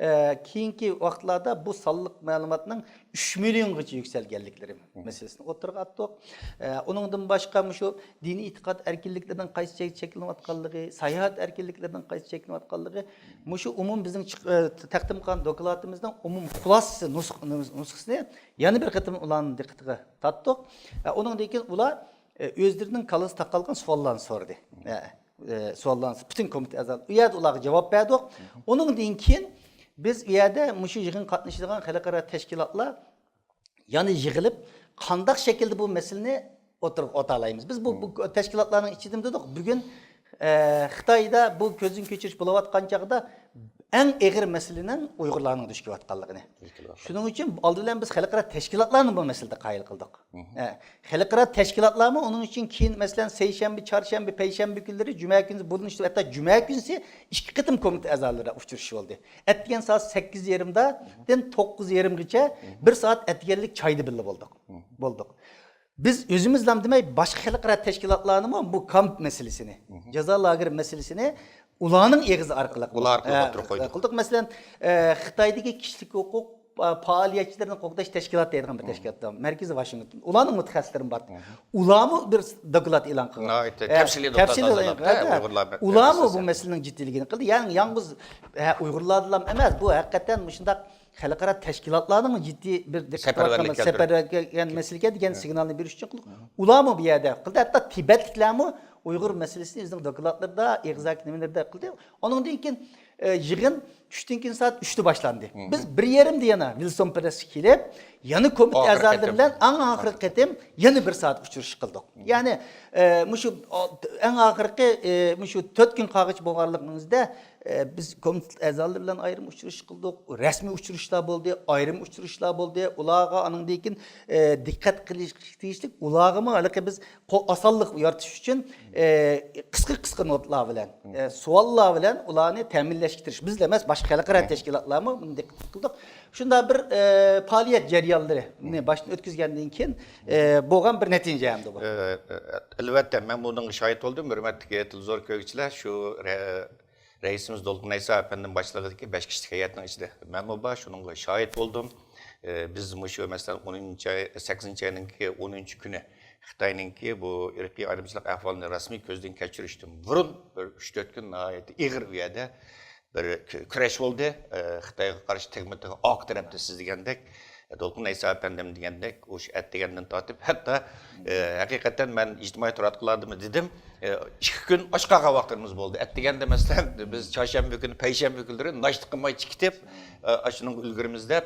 ئە، كېيىنكى ۋاقىتلاردا بۇ سانلىق مەلۇماتنىڭ ئۈچ مىليونغىچە يۈكسەلگەنلىكلىرى مەسىلىسىنى ئوتتۇرىغا ئاتتۇق. ئە، ئۇنىڭدىن باشقا مۇشۇ دىنىي ئېتىقاد ئەركىنلىكلىرىنىڭ قايسى چەك-، چەكلىنىۋاتقانلىقى، ساياھەت ئەركىنلىكلىرىنىڭ قايسى چەكلىنىۋاتقانلىقى، مۇشۇ ئومۇم بىزنىڭ چىق-، ئە، تەقدىم قىلغان دوكلاتىمىزنىڭ ئومۇم خۇلاسىسى نۇسخ-، نۇس-، نۇسخىسىنى يەنە بىر قېتىم ئۇلارنىڭ دىققىتىگە تارتتۇق. ئە، ئۇنىڭدىن كېيىن ئۇلار، ئە، ئۆزلىرىنىڭ كاللىسىغا تاقالغان سوئاللارنى سورىدى. ئە، ئە، سوئاللارنى پۈتۈن كومىتېت ئەزالىرى ئۇ يەردە ئۇلارغا جاۋاب بەردۇق. ئۇنىڭدىن كېيىن بىز ئۇ يەردە مۇشۇ يىغىنغا قاتنىشىدىغان خەلقئارا تەشكىلاتلار يەنە يىغىلىپ، قانداق شەكىلدە بۇ مەسىلىنى ئوتتۇرىغا ئوتالايمىز؟ بىز بۇ، بۇ تەشكىلاتلارنىڭ ئىچىدىمۇ دېدۇق، بۈگۈن، ئە، خىتايدا بۇ كۆزدىن كەچۈرۈش بولۇۋاتقان چاغدا ئەڭ ئېغىر مەسىلىنىڭ ئۇيغۇرلارنىڭ دۇچ كېلىۋاتقانلىقىنى. شۇنىڭ ئۈچۈن ئالدى بىلەن بىز خەلقئارا تەشكىلاتلارنى بۇ مەسىلىدە قايىل قىلدۇق. ئە، خەلقئارا تەشكىلاتلارمۇ ئۇنىڭ ئۈچۈن كېيىن، مەسىلەن، سەيشەنبە، چارشەنبە، پەيشەنبە كۈنلىرى، جۈمە كۈنى بۇرۇن ئىشلەپ، ھەتتا جۈمە كۈنىسى ئىككى قېتىم كومىتېت ئەزالىرى ئۇچرىشىش بولدى. ئەتىگەن سائەت سەككىز يېرىمدىن توققۇز يېرىمغىچە بىر سائەت ئەتىگەنلىك چايدا بىللە بولدۇق. بولدۇق. بىز ئۆزىمىزلا دېمەي، باشقا خەلقئارا تەشكىلاتلارنىمۇ بۇ كامپ مەسىلىسىنى، جازا لاگېر مەسىلىسىنى ئۇلارنىڭ ئېغىزى ئارقىلىق، ئۇلار ئارقىلىق ئوتتۇرىغا قويدۇق. قىلدۇق. مەسىلەن، ئە، خىتايدىكى كىشىلىك ھوقۇق پائالىيەتچىلىرىنى قوغداش تەشكىلاتى دەيدىغان بىر تەشكىلات، مەركىزى ۋاشىنگتون. ئۇلارنىڭ مۇتەخەسسىسلىرىمۇ بار. ئۇلارمۇ بىر دوكلات ئېلان قىلغان. ناھايىتى تەپسىلىي دوكلات ھازىرلاپ، ئۇيغۇرلار بىلەن ئۇلارمۇ بۇ مەسىلىنىڭ جىددىيلىكىنى قىلدى. يەنى يالغۇز، ھە، ئۇيغۇرلاردىلا ئەمەس، بۇ ھەقىقەتەن مۇشۇنداق خەلقئارا تەشكىلاتلارنىڭ جىددىي بىر دىققەت قىلىۋاتقان، سەپەرۋەرلىك كەلگەن مەسىلە ئىكەن دېگەن سىگنالنى بېرىش ئۈچۈن قىلدۇق. ئۇلارمۇ بۇ يەردە قىلدى. ھەتتا تىبەتلىكلەرمۇ ئۇيغۇر مەسىلىسىنى ئۆزىنىڭ دوكلاتلىرىدا، ئېغىز نېمىلىرىدە قىلدى. ئۇنىڭدىن كېيىن، ئە، يىغىن چۈشتىن كېيىن سائەت ئۈچتە باشلاندى. بىز بىر يېرىمدە يەنە ۋىلسون پېلېسقا كېلىپ، يەنە كومىتېت ئەزالىرى بىلەن ئەڭ ئاخىرقى قېتىم يەنە بىر سائەت ئۇچرىشىش قىلدۇق. يەنى، ئە، مۇشۇ ئەڭ ئاخىرقى، ئە، مۇشۇ تۆت كۈن قالغىچە بولغانلىقىمىزدا، ئە، بىز كومىتېت ئەزالىرى بىلەن ئايرىم ئۇچرىشىش قىلدۇق. رەسمىي ئۇچرىشىشلار بولدى، ئايرىم ئۇچرىشىشلار بولدى. ئۇلارغا ئانىڭدىن كېيىن، ئە، دىققەت قىلىش تېگىشلىك، ئۇلارغىمۇ ھېلىقى بىز قو-، ئاسانلىق يارىتىش ئۈچۈن، ئە، قىسقا، قىسقا نوتىلار بىلەن، ئە، سوئاللار بىلەن ئۇلارنى تەمىنلەشكە تىرىشىپ، بىزلا ئەمەس، باشقا خەلقئارا تەشكىلاتلارمۇ بۇنى دىققەت قىلدۇق. شۇنداق بىر، ئە، پائالىيەت جەريانلىرىنى باشتىن ئۆتكۈزگەندىن كېيىن، ئە، بولغان بىر نەتىجە ئەمدى بۇ. ئە، ئە، ئەلۋەتتە، مەن بۇنىڭغا شاھىت بولدۇم، ھۆرمەتلىك تېلېۋىزور كۆرگۈچىلەر، شۇ رە-، رەئىسىمىز دولقۇن ئەيسا ئەپەندىم باشچىلىقىدىكى بەش كىشىلىك ھەيئەتنىڭ ئىچىدە مەنمۇ بار، شۇنىڭغا شاھىت بولدۇم. ئە، بىز مۇشۇ، مەسىلەن، ئونىنچى ئاي، سەككىزىنچى ئاينىڭكى ئونىنچى كۈنى خىتاينىڭكى بۇ ئىرقىي ئايرىمچىلىق ئەھۋالىنى رەسمىي كۆزدىن كەچۈرۈشتىن بۇرۇن بىر ئۈچ تۆت كۈن ناھايىتى ئېغىر ئۇ يەردە بىر كۈ-، كۈرەش بولدى. ئە، خىتايغا قارشى تېگمۇ تېگىپ ئارقا تەرەپتە سىز دېگەندەك، دولقۇن ئەيسا ئەپەندىم دېگەندەك، ئۇ ئەتىگەندىن تارتىپ، ھەتتا، ئە، ھەقىقەتەن مەن ئىجتىمائىي تاراتقۇلاردىمۇ دېدىم، ئە، ئىككى كۈن ئاچ قالغان ۋاقىتلىرىمىز بولدى. ئەتىگەندە، مەسىلەن، بىز چارشەنبە كۈنى، پەيشەنبە كۈنلىرى ناشتا قىلماي چىقىپ، ئە، ئاشۇنىڭغا ئۈلگۈرىمىز دەپ،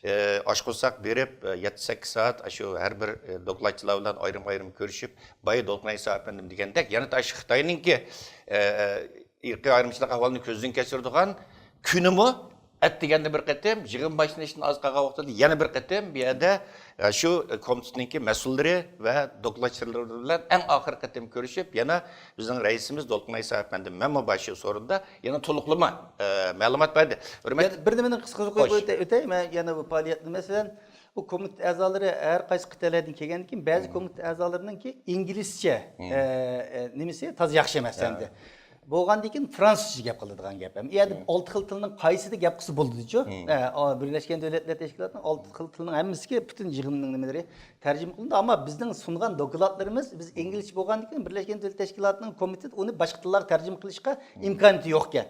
ئە، ئاچ قورساق بېرىپ، ئە، يەتتە سەككىز سائەت ئاشۇ ھەر بىر، ئە، دوكلاتچىلار بىلەن ئايرىم-ئايرىم كۆرۈشۈپ، بايا دولقۇن ئەيسا ئەپەندىم دېگەندەك، يەنە ئاشۇ خىتاينىڭكى، ئە، ئە، ئىرقىي ئايرىمچىلىق ئەھۋالىنى كۆزدىن كەچۈرىدىغان كۈنىمۇ ئەتىگەندە بىر قېتىم، يىغىن باشلىنىشتىن ئاز قالغان ۋاقتىدا يەنە بىر قېتىم بۇ يەردە، ئە، شۇ، ئە، كومىتېتنىڭكى مەسئۇللىرى ۋە دوكلاتچىلىرى بىلەن ئەڭ ئاخىرقى قېتىم كۆرۈشۈپ، يەنە بىزنىڭ رەئىسىمىز دولقۇن ئەيسا ئەپەندىم مەنمۇ بار شۇ سورۇندا يەنە تولۇقلىما، ئە، مەلۇمات بەردى. ھۆرمەتلىك، يەنە بىر نېمىنى قىسقىچە قويۇپ ئۆتەي، ئۆتەي. مەن يەنە بۇ پائالىيەتنى، مەسىلەن، بۇ كومىتېت ئەزالىرى ھەر قايسى قىتئەلەردىن كەلگەندىن كېيىن، بەزى كومىتېت ئەزالىرىنىڭكى ئىنگلىزچە، ئە، ئە، نېمىسى تازا ياخشى ئەمەس ئەمدى. بولغاندىن كېيىن فرانسۇزچە گەپ قىلىدىغان گەپ. ئەمدى ئۇ يەردە ئالتە خىل تىلنىڭ قايسىدا گەپ قىلسا بولىدۇچۇ؟ ئە، ئا، بىرلەشكەن دۆلەتلەر تەشكىلاتىنىڭ ئالتە خىل تىلنىڭ ھەممىسىگە پۈتۈن يىغىننىڭ نېمىلىرى تەرجىمە قىلىنىدۇ. ئەمما بىزنىڭ سۇنغان دوكلاتلىرىمىز، بىز ئىنگلىزچە بولغاندىن كېيىن بىرلەشكەن دۆلەتلەر تەشكىلاتىنىڭ كومىتېتى ئۇنى باشقا تىللارغا تەرجىمە قىلىشقا ئىمكانىيىتى يوقكەن.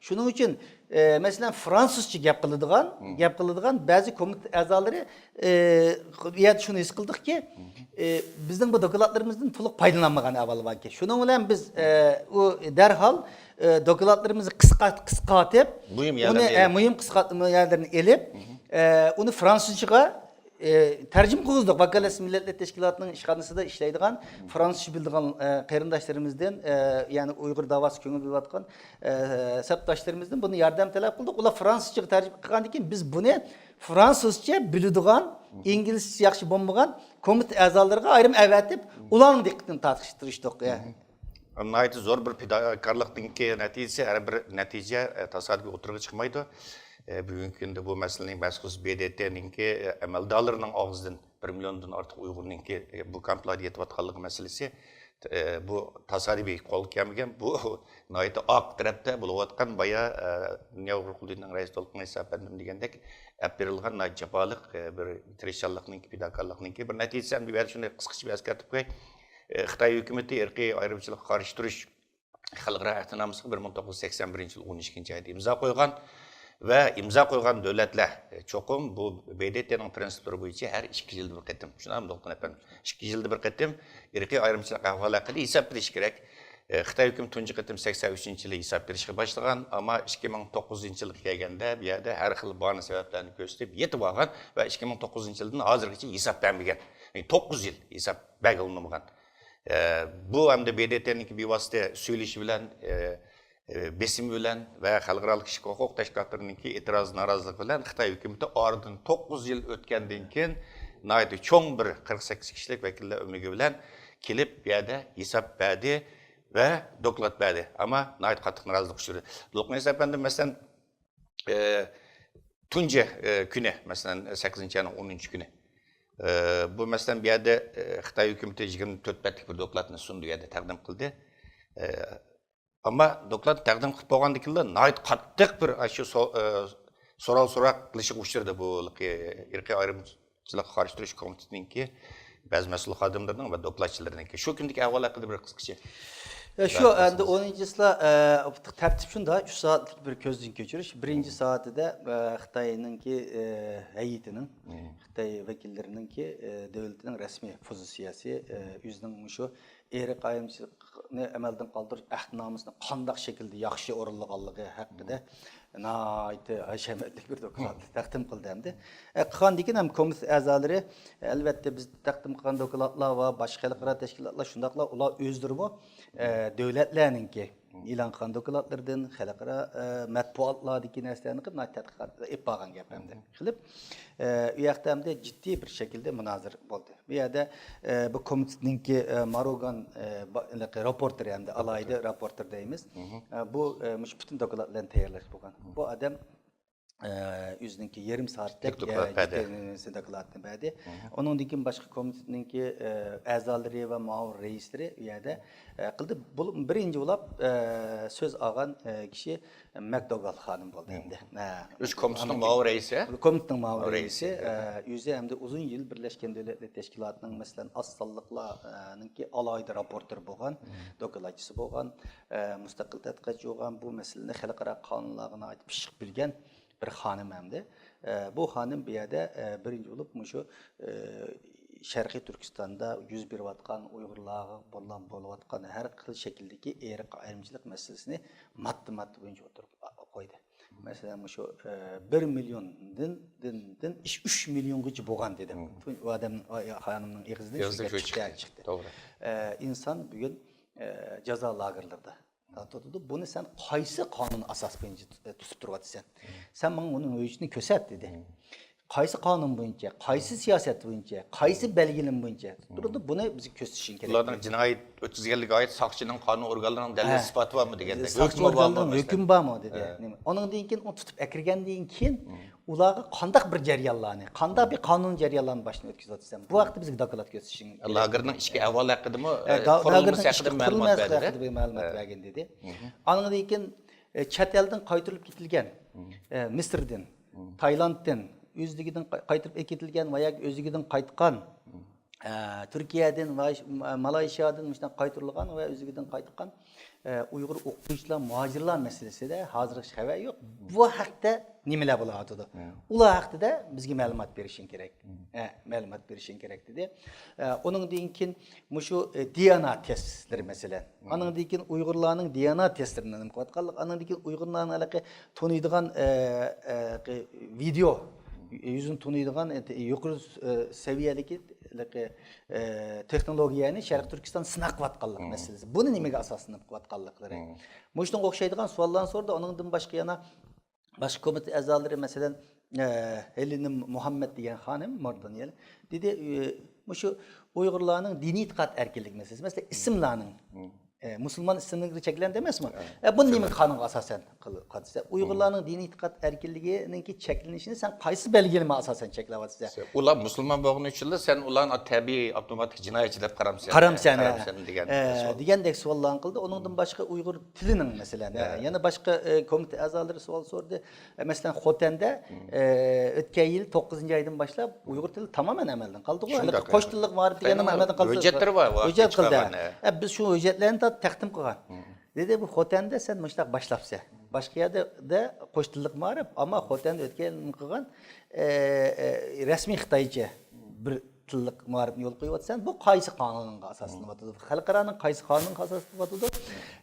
شۇنىڭ ئۈچۈن، ئە، مەسىلەن، فرانسۇزچە گەپ قىلىدىغان، گەپ قىلىدىغان بەزى كومىتېت ئەزالىرى، ئە، بۇ يەردە شۇنى ھېس قىلدۇقكى، ئە، بىزنىڭ بۇ دوكلاتلىرىمىزدىن تولۇق پايدىلانمىغان ئەھۋال باركەن. شۇنىڭ بىلەن بىز، ئە، ئۇ دەرھال، ئە، دوكلاتلىرىمىزنى قىسقارت-، قىسقارتىپ، مۇھىم يەرلەرنى ئۇنى، ئە، ئېلىپ. مۇھىم قىسقارتما يەرلىرىنى ئېلىپ، ئە، ئۇنى فرانسۇزچىغا ئى، تەرجىمە قىلغۇزدۇق. ۋاكالەتسىز مىللەتلەر تەشكىلاتىنىڭ ئىشخانىسىدا ئىشلەيدىغان فرانسۇزچە بىلىدىغان، ئى، قېرىنداشلىرىمىزدىن، ئى، يەنى ئۇيغۇر داۋاسىغا كۆڭۈل بۆلۈۋاتقان، ئى، سەپداشلىرىمىزدىن بۇنى ياردەم تەلەپ قىلدۇق. ئۇلار فرانسۇزچىغا تەرجىمە قىلغاندىن كېيىن، بىز بۇنى فرانسۇزچە بىلىدىغان، ئىنگلىزچىسى ياخشى بولمىغان كومىتېت ئەزالىرىغا ئايرىم ئەۋەتىپ، ئۇلارنىڭ دىققىتىنى تارتىشقا تىرىشتۇق. ناھايىتى زور بىر پىداكارلىقنىڭكى نەتىجىسى، ھەر بىر نەتىجە، ئە، تاسادىپىي ئوتتۇرىغا چىقمايدۇ. ئە، بۈگۈنكى كۈندە بۇ مەسىلىنى مەخسۇس ب د ت نىڭكى، ئە، ئەمەلدارلىرىنىڭ ئاغزىدىن بىر مىليوندىن ئارتۇق ئۇيغۇرنىڭكى، ئە، بۇ كامپلاردا يېتىۋاتقانلىقى مەسىلىسى، ئە، بۇ تاسادىپىي قولغا كەلمىگەن، بۇ ناھايىتى ئارقا تەرەپتە بولۇۋاتقان بايا، ئە، دۇنيا ئۇيغۇر قۇرۇلتىيىنىڭ رەئىس دولقۇن ئەيسا ئەپەندىم دېگەندەك ئەپ بېرىلغان ناھايىتى جاپالىق، ئە، بىر تىرىشچانلىقنىڭكى، پىداكارلىقنىڭكى بىر نەتىجىسى. ئەمدى بۇ يەردە شۇنى قىسقىچە بىر ئەسكەرتىپ قوياي. ئە، خىتاي ھۆكۈمىتى ئىرقىي ئايرىمچىلىققا قارشى تۇرۇش خەلقئارا ئەھدىنامىسىغا بىر مىڭ توققۇز يۈز سەكسەن بىرىنچى يىل ئون ئىككىنچى ئايدا ئىمزا قويغان ۋە ئىمزا قويغان دۆلەتلەر چوقۇم بۇ ب د ت نىڭ پىرىنسىپلىرى بويىچە ھەر ئىككى يىلدا بىر قېتىم، شۇنداقمۇ دولقۇن ئەپەندى؟ ئىككى يىلدا بىر قېتىم ئىرقىي ئايرىمچىلىق ئەھۋالى ھەققىدە ھېساب بېرىشى كېرەك. ئە، خىتاي ھۆكۈمىتى تۇنجى قېتىم سەكسەن ئۈچىنچى يىلى ھېساب بېرىشكە باشلىغان، ئەمما ئىككى مىڭ توققۇزىنچى يىلغا كەلگەندە بۇ يەردە ھەر خىل باھانە سەۋەبلەرنى كۆرسىتىپ يېتىپ ئالغان ۋە ئىككى مىڭ توققۇزىنچى يىلدىن ھازىرغىچە ھېساب بەرمىگەن. يەنى توققۇز يىل ھېساب بەرگىلى ئۇنىمىغان. ئە، بۇ ئەمدى ب د ت نىڭكى بىۋاسىتە سۆيلىشى بىلەن، ئە، ئە، بېسىمى بىلەن ۋە خەلقئارالىق كىشىلىك ھوقۇق تەشكىلاتلىرىنىڭكى ئېتىراز نارازىلىقى بىلەن خىتاي ھۆكۈمىتى ئارىدىن توققۇز يىل ئۆتكەندىن كېيىن ناھايىتى چوڭ بىر قىرىق سەككىز كىشىلىك ۋەكىللەر ئۆمىكى بىلەن كېلىپ، بۇ يەردە ھېساب بەردى ۋە دوكلات بەردى. ئەمما ناھايىتى قاتتىق نارازىلىق ئۇچرىدى. دولقۇن ئەيسا ئەپەندى، مەسىلەن، ئە، تۇنجى، ئە، كۈنى، مەسىلەن، سەككىزىنچى ئاينىڭ ئونىنچى كۈنى، ئە، بۇ، مەسىلەن، بۇ يەردە، ئە، خىتاي ھۆكۈمىتى يىگىرمە تۆت بەتلىك بىر دوكلاتنى سۇندى، بۇ يەردە تەقدىم قىلدى. ئە، ئەمما دوكلات تەقدىم قىلىپ بولغاندىن كېيىنلا ناھايىتى قاتتىق بىر، ئاشۇ سو-، ئە، سوئال سوراق قىلىشىغا ئۇچرىدى بۇ ئىرقىي ئايرىمچىلىققا قارشى تۇرۇش كومىتېتىنىڭكى بەزى مەسئۇل خادىملىرىنىڭ ۋە دوكلاتچىلىرىنىڭكى. شۇ كۈندىكى ئەھۋال ھەققىدە بىر قىسقىچە يا، شۇ، ئەمدى ئون ئىككىنچى چىسلا، ئە، تەرتىپ شۇنداق، ئۈچ سائەتلىك بىر كۆزدىن كەچۈرۈش. بىرىنچى سائىتىدە، ئە، خىتاينىڭكى، ئە، ھەيئىتىنىڭ، خىتاي ۋەكىللىرىنىڭكى، ئە، دۆلىتىنىڭ رەسمىي پوزىتسىيەسى، ئە، ئۆزىنىڭ مۇشۇ ئىرقىي ئايرىمچىلىقنى ئەمەلدىن قالدۇرۇش ئەھدىنامىسىنى قانداق شەكىلدە ياخشى ئورۇنلىغانلىقى ھەققىدە ناھايىتى ھەشەمەتلىك بىر دوكلات تەقدىم قىلدى ئەمدى. ئە، قىلغاندىن كېيىن ھەم كومىتېت ئەزالىرى، ئەلۋەتتە، بىز تەقدىم قىلغان دوكلاتلار ۋە باشقا خەلقئارا تەشكىلاتلار شۇنداقلا ئۇلار ئۆزلىرىمۇ، ئە، دۆلەتلەرنىڭكى ئېلان قىلغان دوكلاتلىرىدىن، خەلقئارا، ئە، مەتبۇئاتلاردىكى نەرسىلەرنى قىلىپ، ناھايىتى تەتقىقات ئېلىپ بارغان گەپ ئەمدى. قىلىپ، ئە، ئۇ ياقتا ئەمدى جىددىي بىر شەكىلدە مۇنازىرە بولدى. بۇ يەردە، ئە، بۇ كومىتېتنىڭكى، ئە، ماروگان، ئە، با-، ھېلىقى راپورتېرى ھەمدە ئالاھىدە راپورتېر دەيمىز. ئە، بۇ، ئە، مۇشۇ پۈتۈن دوكلاتلارنى تەييارلاش بولغان. بۇ ئادەم، ئە، ئۆزىنىڭكى يېرىم سائەتلىك، دوكلات ئە، بەردى. جىددىي دوكلاتنى بەردى. ئۇنىڭدىن كېيىن باشقا كومىتېتنىڭكى، ئە، ئەزالىرى ۋە مۇئاۋىن رەئىسلىرى ئۇ يەردە، ئە، قىلدى. بۇ بىرىنچى بولۇپ، ئە، سۆز ئالغان، ئە، كىشى مەكدوگال خانىم بولدى ئەمدى. ھە. ئۆزى كومىتېتنىڭ مۇئاۋىن رەئىسى؟ كومىتېتنىڭ مۇئاۋىن رەئىسى، ئە، ئۆزى ئەمدى ئۇزۇن يىل بىرلەشكەن دۆلەتلەر تەشكىلاتىنىڭ، مەسىلەن، ئاز سانلىقلارنىڭكى ئالاھىدە راپورتېرى بولغان، دوكلاتچىسى بولغان، ئە، مۇستەقىل تەتقىقاتچى بولغان، بۇ مەسىلىنى خەلقئارا قانۇنلارغا ناھايىتى پىششىق بىلگەن بىر خانىم ئەمدى. ئە، بۇ خانىم بۇ يەردە، ئە، بىرىنچى بولۇپ مۇشۇ، ئە، شەرقىي تۈركىستاندا يۈز بېرىۋاتقان ئۇيغۇرلارغا بولغان، بولۇۋاتقان ھەر خىل شەكىلدىكى ئىرقىي ئايرىمچىلىق مەسىلىسىنى ماددا-ماددا بويىچە ئوتتۇرىغا قويدى. مەسىلەن، مۇشۇ، ئە، بىر مىليوندىن، دىن، دىن ئۈچ مىليونغىچە بولغان دېدى. ئۇ ئادەم، خانىمنىڭ ئېغىزىدىن شۇ گەپ چىقتى. توغرا. ئە، ئىنسان بۈگۈن، ئە، جازا لاگېرلىرىدا تۇتۇلىدۇ. بۇنى سەن قايسى قانۇن ئاساس بويىچە تۇتۇپ تۇرۇۋاتىسەن؟ سەن ماڭا ئۇنىڭ ھۆججىتىنى كۆرسەت، دېدى. قايسى قانۇن بويىچە، قايسى سىياسەت بويىچە، قايسى بەلگىلىمە بويىچە تۇرىدۇ، بۇنى بىزگە كۆرسىتىشىڭ كېرەك. ئۇلارنىڭ جىنايەت ئۆتكۈزگەنلىكىگە ئائىت ساقچىنىڭ، قانۇن ئورگانلىرىنىڭ دەلىل ئىسپاتى بارمۇ دېگەندەك. ساقچى ھۆكمى بارمۇ، ئورگانلىرىنىڭ ھۆكمى بارمۇ دېدى. ئۇنىڭدىن كېيىن ئۇنى تۇتۇپ ئەكىرگەندىن كېيىن ئۇلارغا قانداق بىر جەريانلارنى، قانداق بىر قانۇن جەريانلارنى باشتىن ئۆتكۈزۈۋاتىسەن؟ بۇ ھەقتە بىزگە دوكلات كۆرسىتىشىڭ كېرەك. لاگېرنىڭ ئىچكى ئەھۋالى ھەققىدىمۇ، ئە، قۇرۇلمىسى ھەققىدە مەلۇمات بەردى. مەلۇمات بەرگىن دېدى. ئانىڭدىن كېيىن، ئە، چەت ئەلدىن قايتۇرۇلۇپ كېتىلگەن، ئە، مىسىردىن، تايلاندتىن، ئۆزلۈكىدىن قاي-، قايتۇرۇپ ئەكېتىلگەن ۋە ياكى ئۆزلۈكىدىن قايتقان، ئە، تۈركىيەدىن ۋە ش-، ما-، مالايشىيادىن مۇشۇنداق قايتۇرۇلغان ۋە ئۆزلۈكىدىن قايتقان، ئە، ئۇيغۇر ئوقۇغۇچىلار، مۇھاجىرلار مەسىلىسىدە ھازىرغىچە خەۋەر يوق. بۇ ھەقتە نېمىلەر بولۇۋاتىدۇ؟ ئۇلار ھەقتىدە بىزگە مەلۇمات بېرىشىڭ كېرەك. ئە، مەلۇمات بېرىشىڭ كېرەك دېدى. ئە، ئۇنىڭدىن كېيىن مۇشۇ، ئە، دى ئېن ئە تېستلىرى مەسىلەن. ئانىڭدىن كېيىن ئۇيغۇرلارنىڭ دى ئېن ئە تېستلىرىنى نېمە قىلىۋاتقانلىقى، ئانىڭدىن كېيىن ئۇيغۇرلارنىڭ ھېلىقى تونۇيدىغان، ئە، ئە، ۋىدېو، يۈزىنى تونۇيدىغان، ئە، يۇقىرى، ئە، سەۋىيەلىكى ھېلىقى، ئە، تېخنولوگىيەنى شەرقىي تۈركىستان سىناق قىلىۋاتقانلىقى مەسىلىسى. بۇنى نېمىگە ئاساسلىنىپ قىلىۋاتقانلىقلىرى. مۇشۇنىڭغا ئوخشايدىغان سوئاللارنى سورىدى. ئۇنىڭدىن باشقا يەنە باشقا كومىتېت ئەزالىرى، مەسىلەن، ئە، ھېلېنا مۇھەممەد دېگەن خانىم، مورىتانىيەلىك، دېدى، ئە، مۇشۇ ئۇيغۇرلارنىڭ دىنىي ئېتىقاد ئەركىنلىكى مەسىلىسى، مەسىلەن، ئىسىملارنىڭ ئە، مۇسۇلمان ئىسلاملىقى چەكلەندى ئەمەسمۇ؟ ئە، بۇنى نېمە قانۇنغا ئاساسەن قىل-، قىلىۋاتىسەن؟ ئۇيغۇرلارنىڭ دىنىي ئېتىقاد ئەركىنلىكىنىڭكى چەكلىنىشىنى سەن قايسى بەلگىلىمىگە ئاساسەن چەكلەۋاتىسەن؟ ئۇلار مۇسۇلمان بولغىنى ئۈچۈنلا سەن ئۇلارنى تەبىئىي ئاپتوماتىك جىنايەتچى دەپ قارامسەن؟ قارامسەن، قارامسەن دېگەن ئە، سوئال. دېگەندەك سوئاللارنى قىلدى. ئۇنىڭدىن باشقا ئۇيغۇر تىلىنىڭ مەسىلەن، ئە، يەنە باشقا، ئە، كومىتېت ئەزالىرى سوئال سورىدى. ئە، مەسىلەن، خوتەندە، ئە، ئۆتكەن يىل توققۇزىنچى ئايدىن باشلاپ ئۇيغۇر تىلى تامامەن ئەمەلدىن قالدىغۇ. شۇنداق، قوش تىللىق مائارىپ دېگەننىڭ ئەمەلدىن قالدى. ھۆججەتلىرى بار، ھۆججەت قىلدى. ئە، بىز شۇ ھۆججەتلەرنى تا-، تەقدىم قىلغان. دېدى، بۇ خوتەندە سەن مۇشۇنداق باشلاپسەن. باشقا يەردە قوش تىللىق مائارىپ، ئەمما خوتەندە ئۆتكەن يىل قىلغان، ئە، ئە، رەسمىي خىتايچە بىر تىللىق مائارىپنى يولغا قويۇۋاتىسەن. بۇ قايسى قانۇنغا ئاساسلىنىۋاتىدۇ؟ خەلقئارانىڭ قايسى قانۇنغا ئاساسلىنىۋاتىدۇ؟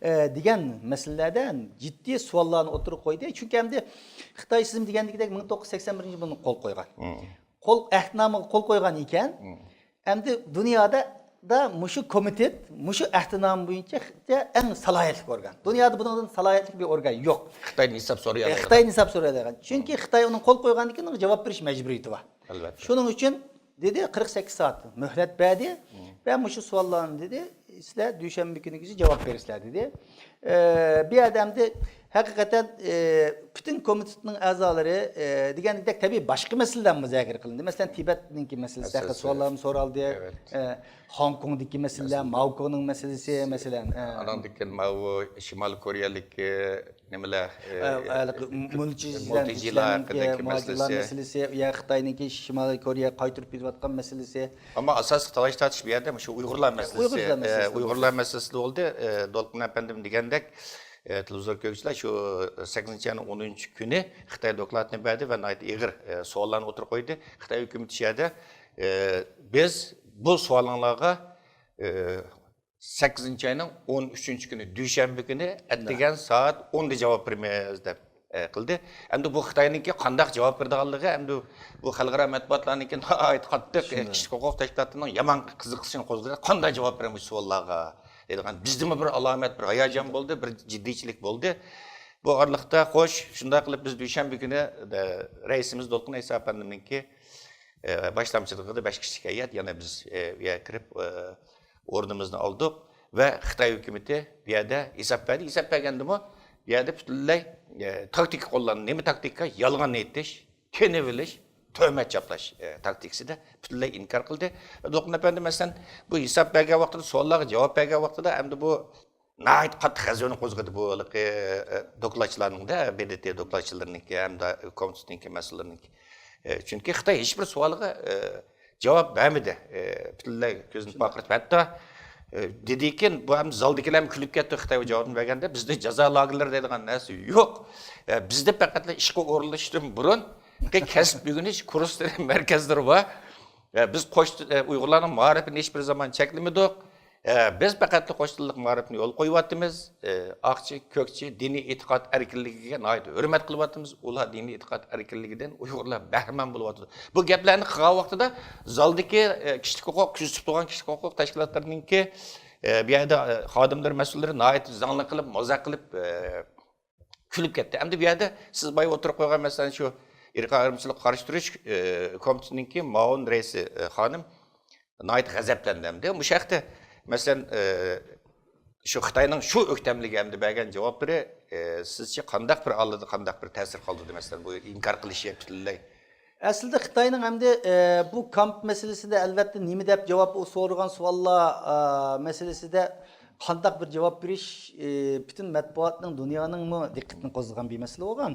ئە، دېگەن مەسىلىلەردە جىددىي سوئاللارنى ئوتتۇرىغا قويدى. چۈنكى ئەمدى خىتاي سىزم دېگەندىكىدەك مىڭ توققۇز يۈز سەكسەن بىرىنچى يىلى بۇنى قول قويغان. قول ئەھدىنامىغا قول قويغان ئىكەن. ئەمدى دۇنيادا دا مۇشۇ كومىتېت، مۇشۇ ئەھدىنامە بويىچە ئەڭ سالاھىيەتلىك ئورگان. دۇنيادا بۇنىڭدىن سالاھىيەتلىك بىر ئورگان يوق. خىتايدىن ھېساب سورايدۇ. ئە، خىتايدىن ھېساب سورايدىغان. چۈنكى خىتاي ئۇنىڭ قول قويغاندىن كېيىن ئۇنىڭغا جاۋاب بېرىش مەجبۇرىيىتى بار. ئەلۋەتتە. شۇنىڭ ئۈچۈن دېدى، قىرىق سەككىز سائەت مۆھلەت بەردى ۋە مۇشۇ سوئاللارنى دېدى، سىلەر دۈشەنبە كۈنىگىچە جاۋاب بېرىسىلەر دېدى. ئە، بۇ يەردە ئەمدى ھەقىقەتەن، ئە، پۈتۈن كومىتېتنىڭ ئەزالىرى، ئە، دېگەندەك تەبىئىي باشقا مەسىلىلەرمۇ مۇزاكىرە قىلىندى. مەسىلەن، تىبەتنىڭكى مەسىلىسى ھەققىدە سوئاللارمۇ سورالدى. ئە، خوڭكوڭدىكى مەسىلىلەر، ماۋكوڭنىڭ مەسىلىسى، مەسىلەن، ئە. ئاناندىن كېيىن ماۋۇ شىمالىي كورېيەلىك، ئە، نېمىلەر، ئە، ئە، ھېلىقى مۇلچىجىلەر، مۇلچىجىلەر ھەققىدىكى مۇھاجىرلار مەسىلىسى. مەسىلىسى، يا خىتاينىڭكى شىمالىي كورېيەگە قايتۇرۇپ كېتىۋاتقان مەسىلىسى. ئەمما ئاساسلىق تالاش تارتىش بۇ يەردە مۇشۇ ئۇيغۇرلار مەسىلىسى، ئۇيغۇرلار ئە، مەسىلىسى. ئۇيغۇرلار مەسىلىسى بولدى. ئە، دولقۇن ئەپەندىم دېگەندەك، ئە، تېلېۋىزور كۆرگۈچىلەر شۇ سەككىزىنچى ئاينىڭ ئونىنچى كۈنى خىتاي دوكلاتنى بەردى ۋە ناھايىتى ئېغىر، ئە، سوئاللارنى ئوتتۇرىغا قويدى. خىتاي ھۆكۈمىتى شۇ يەردە، ئە، بىز بۇ سوئالىڭلارغا، ئە، سەككىزىنچى ئاينىڭ ئون ئۈچىنچى كۈنى، دۈشەنبە كۈنى ئەتىگەن سائەت ئوندا جاۋاب بېرىمىز دەپ، ئە، قىلدى. ئەمدى بۇ خىتاينىڭكى قانداق جاۋاب بېرىدىغانلىقى، ئەمدى بۇ خەلقئارا مەتبۇئاتلارنىڭكى ناھايىتى قاتتىق، ئە، كىشىلىك ھوقۇق تەشكىلاتلىرىنىڭ يامان قىزىقىشىنى قوزغىدى. قانداق جاۋاب بېرىمىز مۇشۇ سوئاللارغا دەيدىغان. بىزدىمۇ بىر ئالامەت، بىر ھاياجان بولدى، بىر جىددىيچىلىك بولدى. بۇ ئارىلىقتا، خوش، شۇنداق قىلىپ بىز دۈشەنبە كۈنى، ئە، رەئىسىمىز دولقۇن ئەيسا ئەپەندىمنىڭكى ئە، باشلامچىلىقىدا بەش كىشىلىك ھەيئەت يەنە بىز، ئە، بۇ يەرگە كىرىپ، ئە، ئورنىمىزنى ئالدۇق ۋە خىتاي ھۆكۈمىتى بۇ يەردە ھېساب بەردى. ھېساب بەرگەندىمۇ بۇ يەردە پۈتۈنلەي، ئە، تاكتىكا قوللاندى. نېمە تاكتىكا؟ يالغان ئېيتىش، تىنىۋېلىش، تۆھمەت چاپلاش، ئە، تاكتىكىسىدا پۈتۈنلەي ئىنكار قىلدى. دولقۇن ئەپەندى، مەسىلەن، بۇ ھېساب بەرگەن ۋاقتىدا، سوئاللارغا جاۋاب بەرگەن ۋاقتىدا ئەمدى بۇ ناھايىتى قاتتىق غەزىۋىنى قوزغىدى بۇ ھېلىقى، ئە، دوكلاتچىلارنىڭ-دە، ب د ت دوكلاتچىلىرىنىڭكى ھەمدە كومىتېتنىڭكى مەسئۇللىرىنىڭكى. ئە، چۈنكى خىتاي ھېچبىر سوئالغا، ئە، جاۋاب بەرمىدى. ئە، پۈتۈنلەي كۆزىنى پارقىرىتىپ، ھەتتا، ئە، دېدىكىن، بۇ ھەم زالدىكىلەرمۇ كۈلۈپ كەتتى خىتاي بۇ جاۋابنى بەرگەندە، بىزدە جازا لاگېرلىرى دەيدىغان نەرسە يوق. ئە، بىزدە پەقەتلا ئىشقا ئورۇنلىشىشتىن بۇرۇن كەسىپ ئۆگىنىش كۇرسلىرى، مەركەزلىرى بار. ئە، بىز قوش، ئە، ئۇيغۇرلارنىڭ مائارىپىنى ھېچبىر زامان چەكلىمىدۇق. ئە، بىز پەقەتلا قوش تىللىق مائارىپنى يولغا قويۇۋاتىمىز. ئە، ئاقچى، كۆكچى، دىنىي ئېتىقاد ئەركىنلىكىگە ناھايىتى ھۆرمەت قىلىۋاتىمىز. ئۇلار دىنىي ئېتىقاد ئەركىنلىكىدىن ئۇيغۇرلار بەھرىمەن بولۇۋاتىدۇ. بۇ گەپلەرنى قىلغان ۋاقتىدا زالدىكى، ئە، كىشىلىك ھوقۇق، كۆزىتىپ تۇرغان كىشىلىك ھوقۇق تەشكىلاتلىرىنىڭكى، ئە، بۇ يەردە، ئە، خادىملىرى، مەسئۇللىرى ناھايىتى زاڭلىق قىلىپ، مازاق قىلىپ، ئە، كۈلۈپ كەتتى. ئەمدى بۇ يەردە سىز بايا ئوتتۇرىغا قويغان، مەسىلەن، شۇ ئىرقىي ئايرىمچىلىققا قارشى تۇرۇش، ئى، كومىتېتىنىڭكى مۇئاۋىن رەئىسى، ئى، خانىم ناھايىتى غەزەپلەندى. ئەمدى مۇشۇ ھەقتە، مەسىلەن، ئى، شۇ خىتاينىڭ شۇ ئۆكتەملىكى ئەمدى بەرگەن جاۋابلىرى، ئى، سىزچە قانداق بىر ئالىدى، قانداق بىر تەسىر قالدۇردى، مەسىلەن، بۇ ئىنكار قىلىشى پۈتۈنلەي؟ ئەسلىدە خىتاينىڭ ئەمدى، ئە، بۇ كامپ مەسىلىسىدە، ئەلۋەتتە، نېمە دەپ جاۋاب، ئۇ سورىغان سوئاللار، ئە، مەسىلىسىدە قانداق بىر جاۋاب بېرىش، ئە، پۈتۈن مەتبۇئاتنىڭ، دۇنيانىڭمۇ دىققىتىنى قوزغىغان بىر مەسىلە بولغان.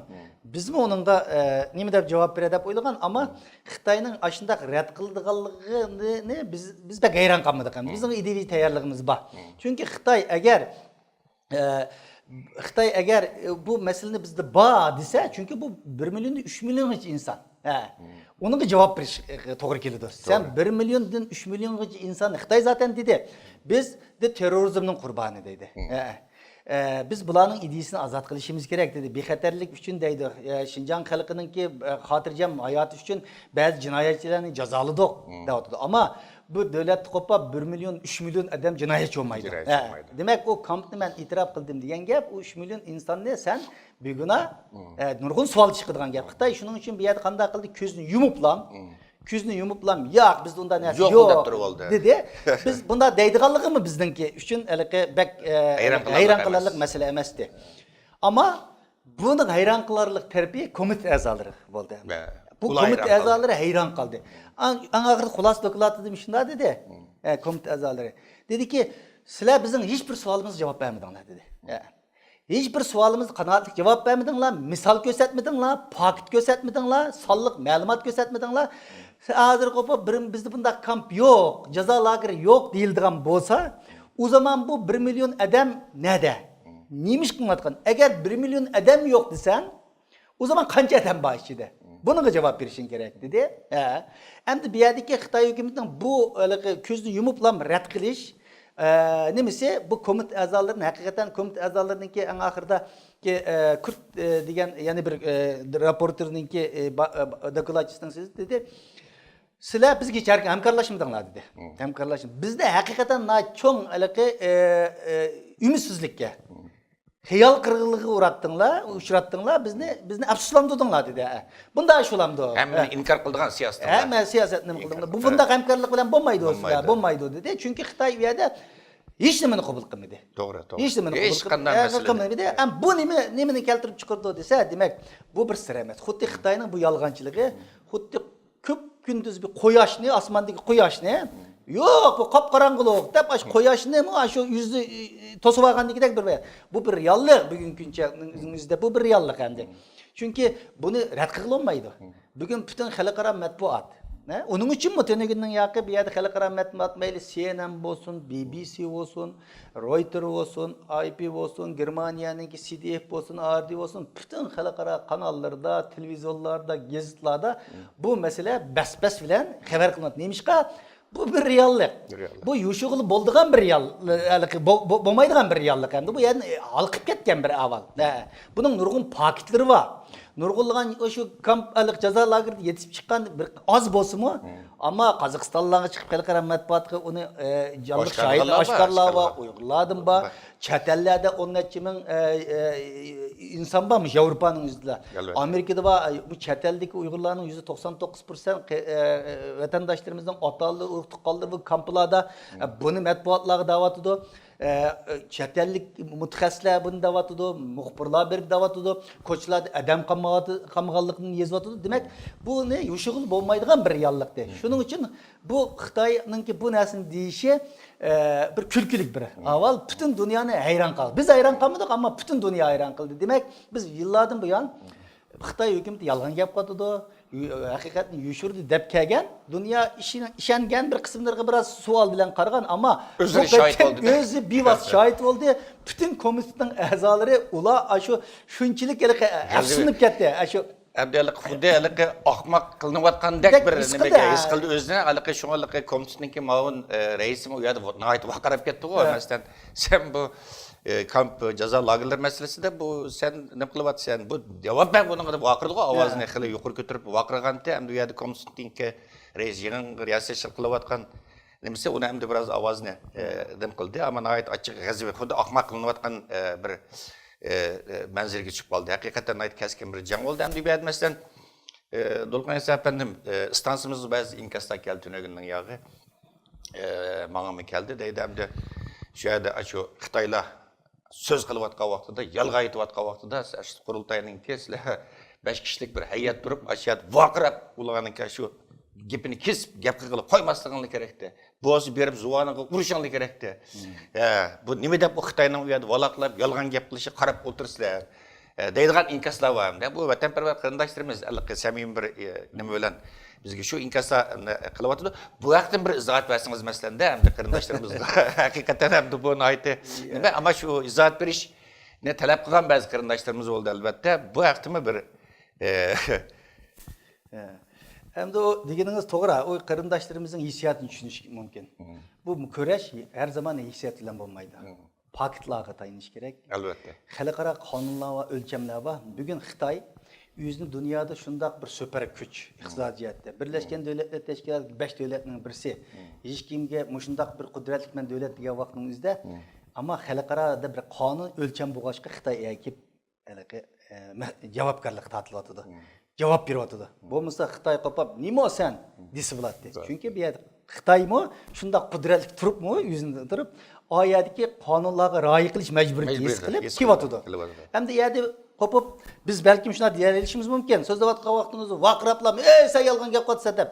بىزمۇ ئۇنىڭغا، ئە، نېمە دەپ جاۋاب بېرەي دەپ ئويلىغان، ئەمما خىتاينىڭ ئاشۇنداق رەت قىلىدىغانلىقىنى بىز، بىز بەك ھەيران قالمىدۇق. بىزنىڭ ئىدىيىۋى تەييارلىقىمىز بار. چۈنكى خىتاي ئەگەر ئە، خىتاي ئەگەر، ئە، بۇ مەسىلىنى بىزدە بار دېسە، چۈنكى بۇ بىر مىليوندىن ئۈچ مىليونغىچە ئىنسان. ھە. ئۇنىڭغا جاۋاب بېرىش، ئە، توغرا كېلىدۇ. سەن بىر مىليوندىن ئۈچ مىليونغىچە ئىنسان، خىتاي زاتەن دېدى، بىز دە تېررورىزمنىڭ قۇربانى دەيدۇ. ھە. ئە، بىز بۇلارنىڭ ئىدىيىسىنى ئازاد قىلىشىمىز كېرەك دېدى. بىخەتەرلىك ئۈچۈن دەيدۇ. ئە، شىنجاڭ خەلقىنىڭكى، ئە، خاتىرجەم ھاياتى ئۈچۈن بەزى جىنايەتچىلەرنى جازالىدۇق دەۋاتىدۇ. ئەمما بۇ دۆلەتتە قوپاپ بىر مىليون، ئۈچ مىليون ئادەم جىنايەتچى بولمايدۇ. جىنايەتچى ھە. بولمايدۇ. دېمەك، ئۇ كامپنى مەن ئېتىراپ قىلدىم دېگەن گەپ، ئۇ ئۈچ مىليون ئىنساننى سەن بىگۇناھ، ئە، نۇرغۇن سوئال چىقىدىغان گەپ. خىتاي شۇنىڭ ئۈچۈن بۇ يەردە قانداق قىلدى؟ كۆزنى يۇمۇپلا، كۆزنى يۇمۇپلام، ياق، بىزدە ئۇنداق نەرسە يوق، يوق دەپ تۇرۇۋالدى، دېدى. بىز بۇنداق دەيدىغانلىقىمۇ بىزنىڭكى ئۈچۈن ھېلىقى بەك، ئە، ھەيران قىلارلىق، ھەيران قىلارلىق مەسىلە ئەمەستى. ئەمما بۇنىڭ ھەيران قىلارلىق تەرىپى كومىتېت ئەزالىرى بولدى. بۇ كومىتېت ئەزالىرى ھەيران قالدى. ئەڭ، ئەڭ ئاخىرىدا خۇلاسە دوكلاتىدا مۇشۇنداق دېدى. ئە، كومىتېت ئەزالىرى. دېدىكى، سىلەر بىزنىڭ ھېچ بىر سوئالىمىزغا جاۋاب بەرمىدىڭلار، دېدى. ئە، ھېچ بىر سوئالىمىزغا قانائەتلىك جاۋاب بەرمىدىڭلار، مىسال كۆرسەتمىدىڭلار، پاكىت كۆرسەتمىدىڭلار، سانلىق مەلۇمات كۆرسەتمىدىڭلار. سىلەر ھازىر قوپۇپ، بىر، بىزدە بۇنداق كامپ يوق، جازا لاگېرى يوق دېيىلىدىغان بولسا، ئۇ زامان بۇ بىر مىليون ئادەم نەدە؟ نېمە ئىش قىلىۋاتقان؟ ئەگەر بىر مىليون ئادەم يوق دېسەڭ، ئۇ زامان قانچە ئادەم بار ئىچىدە؟ بۇنىڭغا جاۋاب بېرىشىڭ كېرەك، دېدى. ھە. ئەمدى بۇ يەردىكى خىتاي ھۆكۈمىتىنىڭ بۇ ھېلىقى كۆزنى يۇمۇپلام رەت قىلىش، ئە، نېمىسى، بۇ كومىتېت ئەزالىرىنى، ھەقىقەتەن كومىتېت ئەزالىرىنىڭكى ئەڭ ئاخىرىدا، ئە، كۇرت، ئە، دېگەن يەنە بىر، ئە، راپورتېرنىڭكى، ئە، با-، ئە، دوكلاتچىسىنىڭ سۆزى دېدى. سىلەر بىزگە ھېچ ھەمكارلاشمىدىڭلار، دېدى. ھەمكارلاشما-، بىزدە ھەقىقەتەن ناھايىتى چوڭ ھېلىقى، ئە، ئە، ئۈمىدسىزلىككە، خىيال قىرغىنلىقىغا ئۇچراتتىڭلار، ئۇچراتتىڭلار، بىزنى، بىزنى ئەپسۇسلاندۇردۇڭلار، دېدى. ھە. بۇنداق ئىش بولامدۇ؟ ھەممىنى ئىنكار قىلىدىغان سىياسىتىڭلار. ھەممە سىياسەتنى نېمە قىلدىڭلار؟ بۇ بۇنداق ھەمكارلىق بىلەن بولمايدۇ، سىلەر، بولمايدۇ، دېدى. چۈنكى خىتاي ئۇ يەردە ھېچ نېمىنى قوبۇل قىلمىدى. توغرا، توغرا. ھېچ نېمىنى قوبۇل قىلمىدى. ھەم بۇ نېمە، نېمىنى كەلتۈرۈپ چىقىرىدۇ دېسە، دېمەك، بۇ بىر سىر ئەمەس. خۇددى خىتاينىڭ بۇ يالغانچىلىقى، خۇددى كۈپ كۈندۈز بىر قۇياشنى، ئاسماندىكى قۇياشنى، يوق، بۇ قاپقاراڭغۇلۇق دەپ، ئاشۇ قۇياشنىمۇ ئاشۇ يۈزى توسۇۋالغاندىكىدەك بىر، بۇ بىر رېئاللىق، بۈگۈنكى كۈنچە ئۆزىدە بۇ بىر رېئاللىق ئەمدى. چۈنكى بۇنى رەت قىلغىلى بولمايدۇ. بۈگۈن پۈتۈن خەلقئارا مەتبۇئات، ھە؟ ئۇنىڭ ئۈچۈنمۇ تۈنۈگۈننىڭ ياقى بۇ يەردە خەلقئارا مەتبۇئات، مەيلى سىئېنئېن بولسۇن، بىبىسى بولسۇن، رويتېر بولسۇن، ئايپى بولسۇن، گېرمانىيەنىڭكى سىدىئېف بولسۇن، ئاردى بولسۇن، پۈتۈن خەلقئارا قاناللىرىدا، تېلېۋىزورلاردا، گېزىتلاردا بۇ مەسىلە بەس-بەس بىلەن خەۋەر قىلىنىدۇ. نېمىشقا؟ بۇ بىر رېئاللىق. بۇ يوشۇرغىلى بولىدىغان بىر رېئال-، ھېلىقى بو-، بو-، بولمايدىغان بىر رېئاللىق ئەمدى. بۇ يەردىن ھالقىپ كەتكەن بىر ئەھۋال. ھە. بۇنىڭ نۇرغۇن پاكىتلىرى بار. نۇرغۇنلىغان شۇ كامپ، ھېلىقى جازا لاگېرىدا يېتىشىپ چىققان بىر ئاز بولسىمۇ، ئەمما قازاقىستانلارغا چىقىپ خەلقئارا مەتبۇئاتقا ئۇنى، ئە، جانلىق شاھىت، ئاشكارىلار بار، ئۇيغۇرلاردىن بار. چەت ئەللەردە ئون نەچچە مىڭ، ئە، ئە، ئىنسان بار مۇشۇ ياۋروپانىڭ ئۆزىدە. ئەلۋەتتە. ئامېرىكىدا بار، ئە، بۇ چەت ئەلدىكى ئۇيغۇرلارنىڭ يۈزى توقسان توققۇز پىرسەنت قى-، ئە، ۋەتەنداشلىرىمىزنىڭ ئاتا-ئانىلىرى، ئۇرۇق-تۇغقانلىرى بۇ كامپلاردا، ئە، بۇنى مەتبۇئاتلارغا دەۋاتىدۇ. ئە، چەت ئەللىك مۇتەخەسسىسلەر بۇنى دەۋاتىدۇ، مۇخبىرلار بېرىپ دەۋاتىدۇ، كوچىلاردا ئادەم قالمايۋاتىدۇ، قالمىغانلىقىنى يېزىۋاتىدۇ. دېمەك، بۇنى يوشۇرغىلى بولمايدىغان بىر رېئاللىقتى. شۇنىڭ ئۈچۈن بۇ خىتاينىڭكى بۇ نەرسىنى دېيىشى، ئە، بىر كۈلكىلىك بىر ئەھۋال. پۈتۈن دۇنيانى ھەيران قالدى. بىز ھەيران قالمىدۇق، ئەمما پۈتۈن دۇنيا ھەيران قالدى. دېمەك، بىز يىللاردىن بۇيان خىتاي ھۆكۈمىتى يالغان گەپ قىلىدۇ، ھەقىقەتنى يوشۇردى دەپ كەلگەن، دۇنيا ئىشەن-، ئىشەنگەن بىر قىسىملىرىغا بىراز سوئال بىلەن قارىغان، ئەمما ئۆزى بىۋاسىتە شاھىت بولدى. پۈتۈن كومىتېتنىڭ ئەزالىرى، ئۇلار ئاشۇ شۇنچىلىك ھېلىقى ئەپسۇسلىنىپ كەتتى. ئاشۇ ئەمدى ھېلىقى خۇددى ھېلىقى ئاخماق قىلىنىۋاتقاندەك بىر نېمىگە ھېس قىلدى ئۆزىنى. ھېلىقى شۇڭا ھېلىقى كومىتېتنىڭكى مۇئاۋىن، ئە، رەئىسىمۇ ئۇ يەردە ناھايىتى ۋارقىراپ كەتتىغۇ. مەسىلەن، سەن بۇ ئى، كامپ، جازا لاگېرلىرى مەسىلىسىدە بۇ سەن نېمە قىلىۋاتىسەن؟ بۇ جاۋاب بەر بۇنىڭغا دەپ ۋارقىرىدىغۇ، ئاۋازىنى خېلى يۇقىرى كۆتۈرۈپ ۋارقىرىغانتى. ئەمدى ئۇ يەردە كومىتېتنىڭكى رەئىس، يېڭى رىياسەتچىلىك قىلىۋاتقان نېمىسى، ئۇنى ئەمدى بىراز ئاۋازىنى، ئى، نېمە قىلدى. ئەمما ناھايىتى ئاچچىق غەزىپى، خۇددى ئاخماق قىلىنىۋاتقان، ئى، بىر، ئى، ئى، مەنزىرىگە چۈشۈپ قالدى. ھەقىقەتەن ناھايىتى كەسكىن بىر جەڭ بولدى. ئەمدى بۇ يەردە مەسىلەن، ئى، دولقۇن ئەيسا ئەپەندىم، ئى، ئىستانسىمىزغا بەزى ئىنكاسلار كەلدى تۈنۈگۈننىڭ ياغى. ئە، ماڭىمۇ كەلدى دەيدۇ. ئەمدى شۇ يەردە ئاشۇ خىتايلار سۆز قىلىۋاتقان ۋاقتىدا، يالغان ئېيتىۋاتقان ۋاقتىدا، ئاشۇ قۇرۇلتاينىڭكى سىلەر بەش كىشىلىك بىر ھەيئەت تۇرۇپ، ئاشۇ يەردە ۋارقىراپ ئۇلارنىڭكى شۇ گېپىنى كېسىپ، گەپ قىلغىلى قويماسلىقىڭلار كېرەكتى. بولسا بېرىپ زۇۋانىغا ئۇرۇشۇڭلار كېرەكتى. ھە، بۇ نېمە دەپ ئۇ خىتاينىڭ ئۇ يەردە ۋالاقلاپ، يالغان گەپ قىلىشىغا قاراپ ئولتۇرىسىلەر؟ ئە، دەيدىغان ئىنكاسلار بار ھەمدە. بۇ ۋەتەنپەرۋەر قېرىنداشلىرىمىز ئەللىقى سەمىمىي بىر، ئە، نېمە بىلەن بىزگە شۇ ئىنكاسلارنى قىلىۋاتىدۇ. بۇ ھەقتىن بىر ئىزاھات بەرسىڭىز، مەسىلەن، دە، ھەمدە قېرىنداشلىرىمىزغا ھەقىقەتەن ھەمدە بۇ ناھايىتى نېمە، ئەمما شۇ ئىزاھات بېرىشنى تەلەپ قىلغان بەزى قېرىنداشلىرىمىز بولدى، ئەلۋەتتە. بۇ ھەقتىمۇ بىر، ئە، ھە. ئەمدى ئۇ دېگىنىڭىز توغرا، ئۇ قېرىنداشلىرىمىزنىڭ ھېسسىياتىنى چۈشىنىش مۇمكىن. بۇ كۈرەش ھەر زامان ھېسسىيات بىلەن بولمايدۇ. پاكىتلارغا تايىنىش كېرەك. ئەلۋەتتە. خەلقئارا قانۇنلار ۋە ئۆلچەملەر بار. بۈگۈن خىتاي ئۆزىنى دۇنيادا شۇنداق بىر سۇپېر كۈچ، ئىقتىسادىي جەھەتتە. بىرلەشكەن دۆلەتلەر تەشكىلاتى بەش دۆلەتنىڭ بىرسى. ھېچكىمگە مۇشۇنداق بىر قۇدرەتلىكمەن دۆلەت دېگەن ۋاقىتنىڭ ئۆزىدە. ئەمما خەلقئارادا بىر قانۇن ئۆلچەم بولغاچقا خىتاي ئەگىپ ھېلىقى، ئە، مە-، جاۋابكارلىققا تارتىلىۋاتىدۇ. جاۋاب بېرىۋاتىدۇ. بولمىسا خىتاي قوپۇپ، نېمە سەن دېسە بولاتتى. چۈنكى بۇ يەردە خىتايمۇ شۇنداق قۇدرەتلىك تۇرۇپمۇ، ئۆزىنى تۇرۇپ، ئا يەردىكى قانۇنلارغا رىئايە قىلىش مەجبۇرىيىتىنى ھېس قىلىپ كېلىۋاتىدۇ. ئەمدى يەردە قوپۇپ، بىز بەلكىم شۇنداق دېيەلىشىمىز مۇمكىن. سۆزلەۋاتقان ۋاقتىڭىزدا ۋارقىراپلا، ئەي، سەن يالغان گەپ قىلىۋاتىسەن دەپ.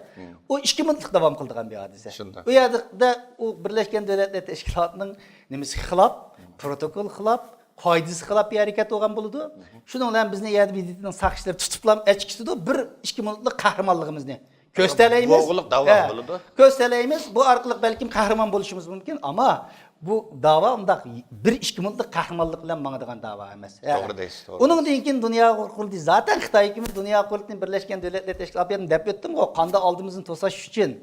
ئۇ ئىككى مىنۇتلۇق داۋام قىلىدىغان بىر ھادىسە. ئۇ يەردە ئۇ بىرلەشكەن دۆلەتلەر تەشكىلاتىنىڭ نېمىسىگە خىلاپ، پروتوكول خىلاپ، قائىدىسىگە خىلاپ بىر ھەرىكەت بولغان بولىدۇ. شۇنىڭ بىلەن بىزنى يەردە ب د ت نىڭ ساقچىلىرى تۇتۇپلا ئەچكىتىدۇ. بىر ئىككى مىنۇتلۇق قەھرىمانلىقىمىزنى كۆرسىتەلەيمىز. بوغۇلۇق داۋا بولىدۇ. كۆرسىتەلەيمىز. بۇ ئارقىلىق بەلكىم قەھرىمان بولۇشىمىز مۇمكىن، ئەمما بۇ داۋا ئۇنداق بىر ئىككى مىنۇتلۇق قەھرىمانلىق بىلەن ماڭىدىغان داۋا ئەمەس. توغرا دەيسىز، توغرا. ئۇنىڭدىن كېيىن دۇنيا قۇرۇلتىيى، زاتەن خىتاي ھۆكۈمىتى دۇنيا قۇرۇلتىيىنى بىرلەشكەن دۆلەتلەر تەشكىلاتى دەپ ئۆتتۈمغۇ، قاندا ئالدىمىزنى توساش ئۈچۈن.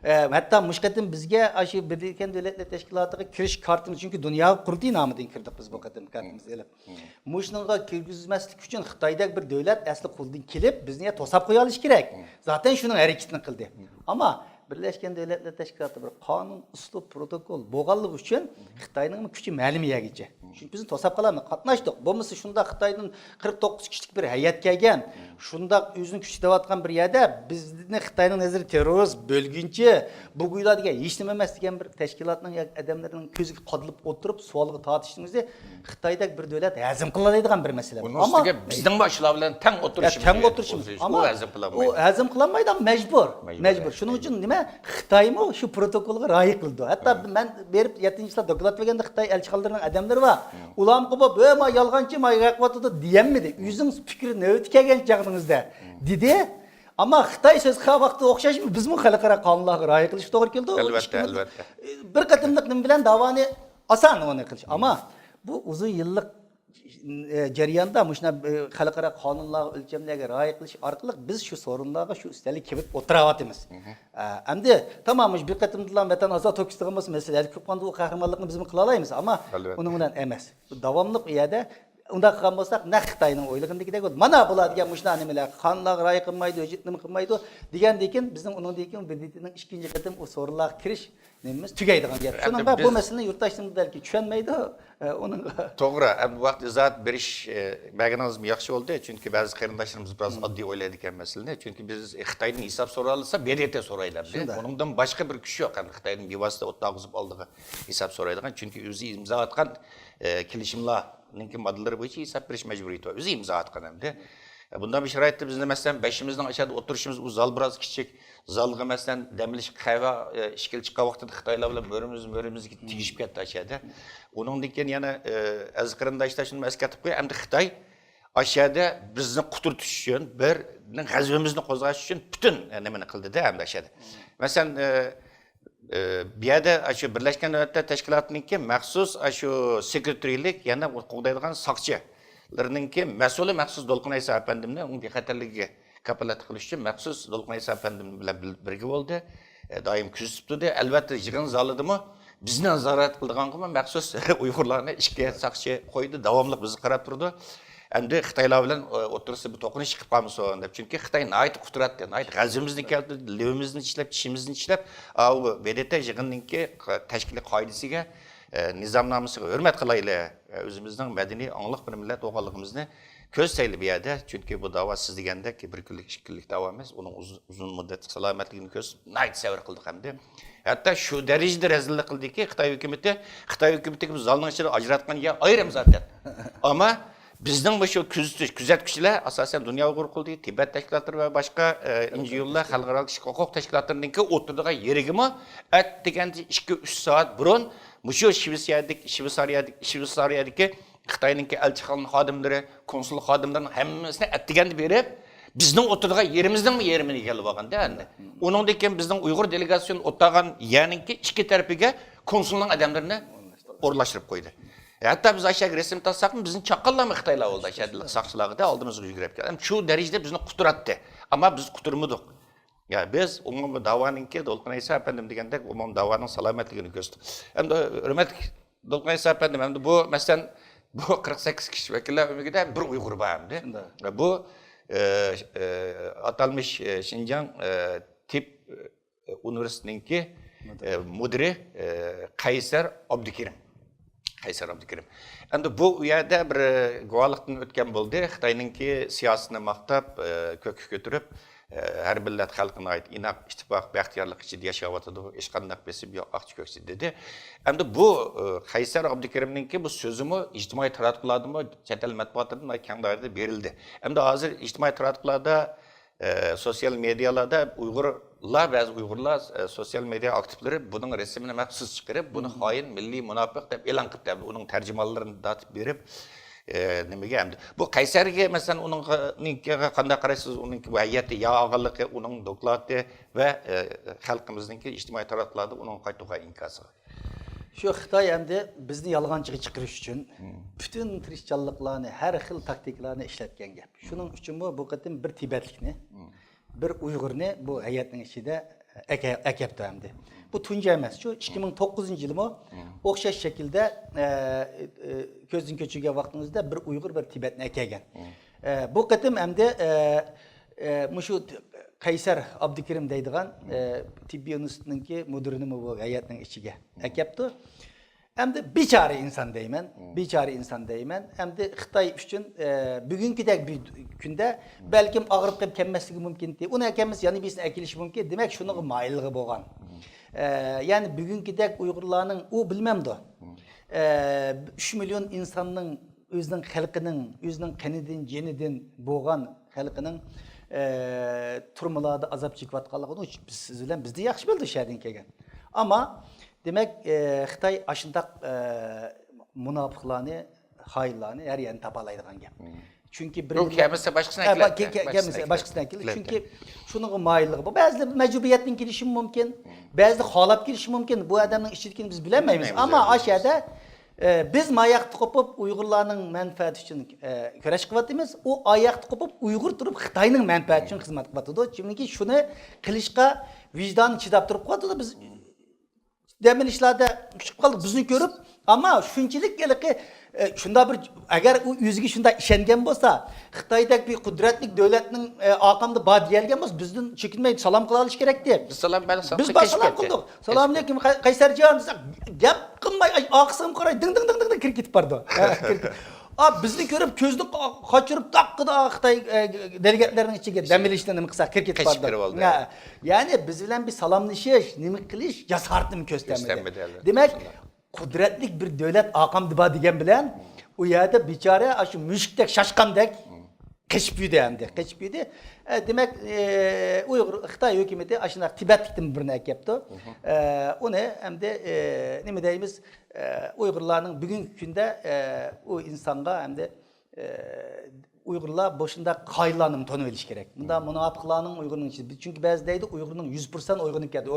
ئە، ھەتتا مۇشۇ قېتىم بىزگە ئاشۇ بىرلەشكەن دۆلەتلەر تەشكىلاتىغا كىرىش كارتىمىز، چۈنكى دۇنيا قۇرۇلتىيى نامىدىن كىردۇق بىز بۇ قېتىم كارتىمىزنى ئېلىپ. مۇشۇنىڭغا كىرگۈزمەسلىك ئۈچۈن خىتايدەك بىر دۆلەت ئەسلى قولدىن كېلىپ، بىزنى توساپ قويالىشى كېرەك. زاتەن شۇنىڭ ھەرىكىتىنى قىلدى. ئەمما بىرلەشكەن دۆلەتلەر تەشكىلاتى بىر قانۇن، ئۇسلۇب، پروتوكول بولغانلىقى ئۈچۈن خىتاينىڭ كۈچى مەلۇم يەرگىچە. چۈنكى بىزنى توساپ قالالمىدى. قاتناشتۇق. بولمىسا شۇنداق خىتايدىن قىرىق توققۇز كىشىلىك بىر ھەيئەت كەلگەن، شۇنداق ئۆزىنى كۈچىتىۋاتقان بىر يەردە بىزنى خىتاينىڭ نەزىرى تېررورىست، بۆلگۈنچى، بۇ گۇيلا دېگەن ھېچ نېمە ئەمەس دېگەن بىر تەشكىلاتنىڭ ياكى ئادەملىرىنىڭ كۆزىگە قادىلىپ ئولتۇرۇپ سوئالغا تارتىشنىڭ ئۆزى خىتايدەك بىر دۆلەت ھەزىم قىلالايدىغان بىر مەسىلە. ئۇنىڭ ئۈستىگە بىزنىڭ باشلار بىلەن تەڭ ئولتۇرۇشىمىز، تەڭ ئولتۇرۇشىمىز. ئەمما ئۇ ھەزىم قىلالمايدۇ. ئۇ ھەزىم قىلالمايدۇ، ئەمما مەجبۇر. مەجبۇر. شۇنىڭ ئۈچۈن نېمە؟ خىتايمۇ شۇ پروتوكولغا رىئايە قىلىدۇ. ھەتتا مەن بېرىپ يەتتىنچى يىلدا دوكلات بەرگەندە خىتاي ئەلچىخانىلىرىنىڭ ئادەملىرى بار. ئۇلارمۇ قوپۇپ، ھۆ، ما يالغانچى، ما يالغان قىلىۋاتىدۇ دېيەلمىدى. ئۆزىڭىز پىكىر نۆۋىتى كەلگەن چاغىڭىزدا دېدى. ئەمما خىتاي سۆز قىلغان ۋاقتىدا ئوخشاش بىزمۇ خەلقئارا قانۇنلارغا رىئايە قىلىشقا توغرا كېلىدۇ. ئەلۋەتتە، ئەلۋەتتە. بىر قېتىملىق نېمە بىلەن داۋانى ئاسان ئۇنى قىلىش. ئەمما بۇ ئۇزۇن يىللىق، ئە، جەرياندا مۇشۇنداق، ئە، خەلقئارا قانۇنلارغا، ئۆلچەملەرگە رىئايە قىلىش ئارقىلىق بىز شۇ سورۇنلارغا، شۇ ئۈستەلگە كېلىپ ئولتۇراۋاتىمىز. ئە، ئەمدى تامام مۇشۇ بىر قېتىمدىلا ۋەتەن ئازاد توكۇسىدىغان بولسا مەسىلە ھەل كۆپ قالدى، ئۇ قەھرىمانلىقنى بىزمۇ قىلالايمىز، ئەمما ئۇنىڭ بىلەن ئەمەس. بۇ داۋاملىق ئۇ يەردە ئۇنداق قىلغان بولساق، نەق خىتاينىڭ ئويلىغىنىدىكىدەك بولدى. مانا بۇلار دېگەن مۇشۇنداق نېمىلەر، قانۇنلارغا رىئايە قىلمايدۇ، ھۆججەت نېمە قىلمايدۇ دېگەندىن كېيىن، بىزنىڭ ئۇنىڭدىن كېيىن ب د ت نىڭ ئىككىنچى قېتىم ئۇ سورۇنلارغا كىرىش نېمىمىز تۈگەيدىغان گەپ. شۇنىڭغا بۇ مەسىلىنى يۇرتداشلىرىمىز بەلكى چۈشەنمەيدۇ، ئە، ئۇنىڭغا. توغرا، ئەمدى ۋاقىت ئىزاھات بېرىش، ئە، بەرگىنىڭىزمۇ ياخشى بولدى. چۈنكى بەزى قېرىنداشلىرىمىز بىراز ئاددىي ئويلايدىكەن مەسىلىنى. چۈنكى بىز خىتايدىن ھېساب سوراۋالسا، ب د ت سورايلى ئەمدى. ئۇنىڭدىن باشقا بىر كۈچ يوق ئەمدى خىتايدىن بىۋاسىتە ئوتتۇرىغا ئالغۇزۇپ ئالدىغا ھېساب سورايدىغان. چۈنكى ئۆزى ئىمزاۋاتقان، ئە، كېلىشىملارنىڭكى ماددىلىرى بويىچە ھېساب بېرىش مەجبۇرىيىتى بار. ئۆزى ئىمزاۋاتقان ئەمدى. بۇنداق بىر شارائىتتا بىزنى، مەسىلەن، بەشىمىزنىڭ ئاشادا ئولتۇرۇشىمىز، ئۇ زال بىراز كىچىك. زالغا، مەسىلەن، دەم ئېلىش قەھۋە، ئىچكىلى چىققان ۋاقتىدا خىتايلار بىلەن مۆرىمىز، مۆرىمىزگە تېگىشىپ كەتتى ئاشەدە. ئۇنىڭدىن كېيىن يەنە، ئە، ئەزىز قېرىنداشلار شۇنى ئەسكەرتىپ قوياي، ئەمدى خىتاي ئاشەدە بىزنى قۇترىتىش ئۈچۈن بىر، غەزىپىمىزنى قوزغاش ئۈچۈن پۈتۈن، ئە، نېمىنى قىلدىدە ئەمدى ئاشەدە. مەسىلەن، ئە، ئە، بۇ يەردە ئاشۇ بىرلەشكەن دۆلەتلەر تەشكىلاتىنىڭكى مەخسۇس ئاشۇ سېكرېتارىيلىك، يەنە قوغدايدىغان ساقچىلىرىنىڭكى مەسئۇلى مەخسۇس دولقۇن ئەيسا ئەپەندىمنى ئۇنىڭ بىخەتەرلىكىگە كاپالەتلىك قىلىش ئۈچۈن مەخسۇس دولقۇن ئەيسا ئەپەندىم بىلەن بىل-، بىرگە بولدى. ئە، دائىم كۆزىتىپ تۇردى. ئەلۋەتتە، يىغىن زالىدىمۇ بىزنى نازارەت قىلىدىغانغىمۇ مەخسۇس ئۇيغۇرلارنى ئىككى ساقچى قويدى، داۋاملىق بىزگە قاراپ تۇرىدۇ. ئەمدى خىتايلار بىلەن، ئە، ئوتتۇرىسىدا بىر توقۇنۇش چىقىپ قالمىسۇن دەپ. چۈنكى خىتاي ناھايىتى قۇتراتتى، ناھايىتى غەزىپىمىزنى كەلتۈردى، لېۋىمىزنى چىشلەپ، چىشىمىزنى چىشلەپ، ئاۋۇ ب د ت يىغىنىنىڭكى تەشكىلىي قائىدىسىگە، ئە، نىزامنامىسىغا ھۆرمەت قىلايلى، ئە، ئۆزىمىزنىڭ مەدەنىي ئاڭلىق بىر مىللەت بولغانلىقىمىزنى كۆرسەتەيلى بۇ يەردە. چۈنكى بۇ داۋا سىز دېگەندەك بىر كۈنلۈك، ئىككى كۈنلۈك داۋا ئەمەس، ئۇنىڭ ئۇزۇن، ئۇزۇن مۇددەتلىك سالامەتلىكىنى كۆرسىتىپ، ناھايىتى سەۋر قىلدۇق ئەمدى. ھەتتا شۇ دەرىجىدە رەزىللىك قىلدىكى، خىتاي ھۆكۈمىتى، خىتاي ھۆكۈمىتىگە بۇ زالنىڭ ئىچىدە ئاجراتقان يەر ئايرىم زاتەن. ئەمما بىزنىڭ مۇشۇ كۆزىتىش، كۆزەتكۈچىلەر، ئاساسەن، دۇنيا ئۇيغۇر قۇرۇلتىيى، تىبەت تەشكىلاتلىرى ۋە باشقا، ئە، ئېن جى ئولار، خەلقئارا كىشىلىك ھوقۇق تەشكىلاتلىرىنىڭكى ئوتتۇرىغا يېرىگىمۇ ئەتىگەندە ئىككى، ئۈچ سائەت بۇرۇن مۇشۇ شۋېتسىيەدىكى، شۋېتسارىيەدىكى، شۋېتسارىيەدىكى خىتاينىڭكى ئەلچىخانا خادىملىرى، كونسۇل خادىملىرىنىڭ ھەممىسىنى ئەتىگەندە بېرىپ، بىزنىڭ ئوتتۇرىغا يېرىمىزنىڭمۇ يېرىمىنى ئىگىلىۋالغاندا ئەمدى. ئۇنىڭدىن كېيىن بىزنىڭ ئۇيغۇر دېلېگاتسىيىسى ئولتۇرغان يەرنىڭكى ئىككى تەرىپىگە كونسۇلنىڭ ئادەملىرىنى ئورۇنلاشتۇرۇپ قويدى. ھەتتا بىز ئاشۇ يەرگە رەسىم تارتساقمۇ، بىزنى چاققانلارمۇ خىتايلار بولدى، ئاشۇ يەردە ساقچىلارغا ئالدىمىزغا يۈگۈرۈپ كەلدى. شۇ دەرىجىدە بىزنى قۇتراتتى. ئەمما بىز قۇتۇرمىدۇق. يا، بىز ئومۇمەن بۇ داۋانىڭكى، دولقۇن ئەيسا ئەپەندىم دېگەندەك، ئومۇمەن داۋانىڭ سالامەتلىكىنى كۆرسىتىپ. ئەمدى ھۆرمەتلىك دولقۇن ئەيسا ئەپەندىم، ئەمدى بۇ، مەسىلەن، بۇ قىرىق سەككىز كىشى ۋەكىللەر ئۆمىكىدە بىر ئۇيغۇر بار ئەمدى. بۇ، ئە، ئە، ئاتالمىش، ئە، شىنجاڭ، ئە، تىب، ئە، ئۇنىۋېرسىتېتىنىڭكى، ئە، مۇدىرى، ئە، قەيسەر ئابدۇكېرىم. قەيسەر ئابدۇكېرىم. ئەمدى بۇ، ئۇ يەردە بىر، ئە، گۇۋاھلىقتىن ئۆتكەن بولدى. خىتاينىڭكى سىياسىتىنى ماختاپ، ئە، كۆككە كۆتۈرۈپ، ئە، ھەر مىللەت خەلقى ناھايىتى ئىناق، ئىتتىپاق، بەختىيارلىق ئىچىدە ياشاۋاتىدۇ، ھېچقانداق بېسىم يوق، ئاقچى كۆكچى دېدى. ئەمدى بۇ، ئە، قەيسەر ئابدۇكېرىمنىڭكى بۇ سۆزىمۇ ئىجتىمائىي تاراتقۇلاردىمۇ، چەت ئەل مەتبۇئاتىدا ناھايىتى كەڭ دائىرىدە بېرىلدى. ئەمدى ھازىر ئىجتىمائىي تاراتقۇلاردا ئە، سوتسىيال مېدىيالاردا ئۇيغۇرلار، بەزى ئۇيغۇرلار، ئە، سوتسىيال مېدىيا ئاكتىپلىرى بۇنىڭ رەسىمىنى مەخسۇس چىقىرىپ، بۇنى خائىن، مىللىي مۇناپىق دەپ ئېلان قىلىپتۇ. ئۇنىڭ تەرجىمانلىرىنى تارتىپ بېرىپ، ئە، نېمىگە ئەمدى؟ بۇ قەيسەرگە، مەسىلەن، ئۇنىڭغا قانداق قارايسىز؟ ئۇنىڭكى بۇ ھەيئەتتە يا ئالغانلىقى، ئۇنىڭ دوكلاتى ۋە، ئە، خەلقىمىزنىڭكى ئىجتىمائىي تاراتقۇلاردا ئۇنىڭغا قايتۇرغان ئىنكاسىغا. شۇ خىتاي ئەمدى بىزنى يالغانچىغا چىقىرىش ئۈچۈن پۈتۈن تىرىشچانلىقلارنى، ھەر خىل تاكتىكىلارنى ئىشلەتكەن گەپ. شۇنىڭ ئۈچۈنمۇ بۇ قېتىم بىر تىبەتلىكنى، بىر ئۇيغۇرنى بۇ ھەيئەتنىڭ ئىچىدە ئەكە-، ئەكەپتۇ ئەمدى. بۇ تۇنجى ئەمەس، شۇ ئىككى مىڭ توققۇزىنچى يىلىمۇ ئوخشاش شەكىلدە، ئە، ئە، كۆزدىن كۆچۈرگەن ۋاقتىمىزدا بىر ئۇيغۇر، بىر تىبەتنى ئەكەلگەن. ئە، بۇ قېتىم ئەمدى، ئە، ئە، مۇشۇ قەيسەر ئابدۇكېرىم دەيدىغان، ئە، تېببىي ئىنستىتۇتنىڭكى مۇدىرىنىمۇ بۇ ھەيئەتنىڭ ئىچىگە ئەكەپتۇ. ئەمدى بىچارە ئىنسان دەيمەن، بىچارە ئىنسان دەيمەن. ئەمدى خىتاي ئۈچۈن، ئە، بۈگۈنكىدەك بىر كۈندە بەلكىم ئاغرىپ قېلىپ كەلمەسلىكى مۇمكىن. ئۇنى ئەكەلمىسە يەنە بىرسىنى ئەكېلىشى مۇمكىن. دېمەك، شۇنىڭغا مايىللىقى بولغان. ئە، يەنى بۈگۈنكىدەك ئۇيغۇرلارنىڭ، ئۇ بىلمەمدۇ. ئە، ئۈچ مىليون ئىنساننىڭ، ئۆزىنىڭ خەلقىنىڭ، ئۆزىنىڭ قېنىدىن، جېنىدىن بولغان خەلقىنىڭ، ئە، تۈرمىلاردا ئازاب چېكىۋاتقانلىقىنى بىز، سىز بىلەن بىزدىن ياخشى بىلىدۇ شەھەردىن كەلگەن. ئەمما، دېمەك، ئە، خىتاي ئاشۇنداق، ئە، مۇناپىقلارنى، خائىنلارنى ھەر يەردىن تاپالايدىغان گەپ. چۈنكى بىر بۇ مىللەت كەلمىسە باشقىسىنى ھە، ئەكىلەتتى. با-، كە-، كە-، باشقىسىنى كەلمىسە ئەكىلەتتى. باشقىسىنى ئەكىلەتتى. چۈنكى شۇنىڭغا مايىللىقى بار. بەزىلەر مەجبۇرىيەتتىن كېلىشىمۇ مۇمكىن، بەزىلەر خالاپ كېلىشى مۇمكىن. بۇ ئادەمنىڭ ئىچىدىكىنى بىز بىلەلمەيمىز. بىلمەيمىز، ئەمما ئاشۇ يەردە، ئە، بىز ماياقتا قوپۇپ ئۇيغۇرلارنىڭ مەنپەئەتى ئۈچۈن، ئە، كۈرەش قىلىۋاتىمىز. ئۇ ئاياقتا قوپۇپ ئۇيغۇر تۇرۇپ خىتاينىڭ مەنپەئەتى ئۈچۈن خىزمەت قىلىۋاتىدۇ. چۈنكى شۇنى قىلىشقا ۋىجدانى چىداپ تۇرۇپ قىلىۋاتىدۇ. بىز دەم ئېلىشلاردا چىقىپ قالدۇق بىزنى كۆرۈپ. ئەمما شۇنچىلىك ھېلىقى، ئە، شۇنداق بىر، ئەگەر ئۇ ئۆزىگە شۇنداق ئىشەنگەن بولسا، خىتايدەك بىر قۇدرەتلىك دۆلەتنىڭ، ئە، ئارقامدا بار دېيەلگەن بولسا، بىزدىن چېكىنمەي سالام قىلالىشى كېرەكتى. بىز سالام بەرسەك بىز بار سالام قىلدۇق. سالام ئەلەيكۇم، قەي-، قەيسەرجان دېسەك، گەپ قىلماي، ئاي، ئارقىسىغىمۇ قاراي، دىڭ، دىڭ، دىڭ، دىڭ، دىڭ كىرىپ كېتىپ بارىدۇ. ھە، كىرىپ كېتىپ. ئا، بىزنى كۆرۈپ كۆزىنى قا-، قاچۇرۇپ، داققىدە خىتاي، ئە، دېلىگەتلەرنىڭ ئىچىگە دەم ئېلىشنى نېمە قىلسا كىرىپ كېتىپ قېچىپ بارىدۇ. كىرىۋالدى. ھە. يەنى بىز بىلەن بىر سالاملىشىش، نېمە قىلىش جاسارىتىنى كۆرسىتەلمىدى. كۆرسىتەلمىدى، ئەلۋەتتە. دېمەك، شۇنداق. قۇدرەتلىك بىر دۆلەت ئارقامدا بار دېگەن بىلەن، ئۇ يەردە بىچارە ئاشۇ مۈشۈكتەك، شاشقاندەك قېچىپ يۈردى ئەمدى، قېچىپ يۈردى. ئە، دېمەك، ئە، ئۇيغۇر، خىتاي ھۆكۈمىتى ئاشۇنداق تىبەتلىكتىن بىرنى ئەكەپتۇ. ئە، ئۇنى ئەمدى، ئە، نېمە دەيمىز، ئە، ئۇيغۇرلارنىڭ بۈگۈنكى كۈندە، ئە، ئۇ ئىنسانغا ئەمدى ئە، ئۇيغۇرلار بۇ شۇنداق خائىنلارنىمۇ تونۇۋېلىشى كېرەك. مۇنداق مۇناپىقلارنىڭ ئۇيغۇرنىڭ ئىچىدە، چۈنكى بەزى دەيدۇ، ئۇيغۇرنىڭ يۈز پىرسەنت ئويغىنىپ كەتتى.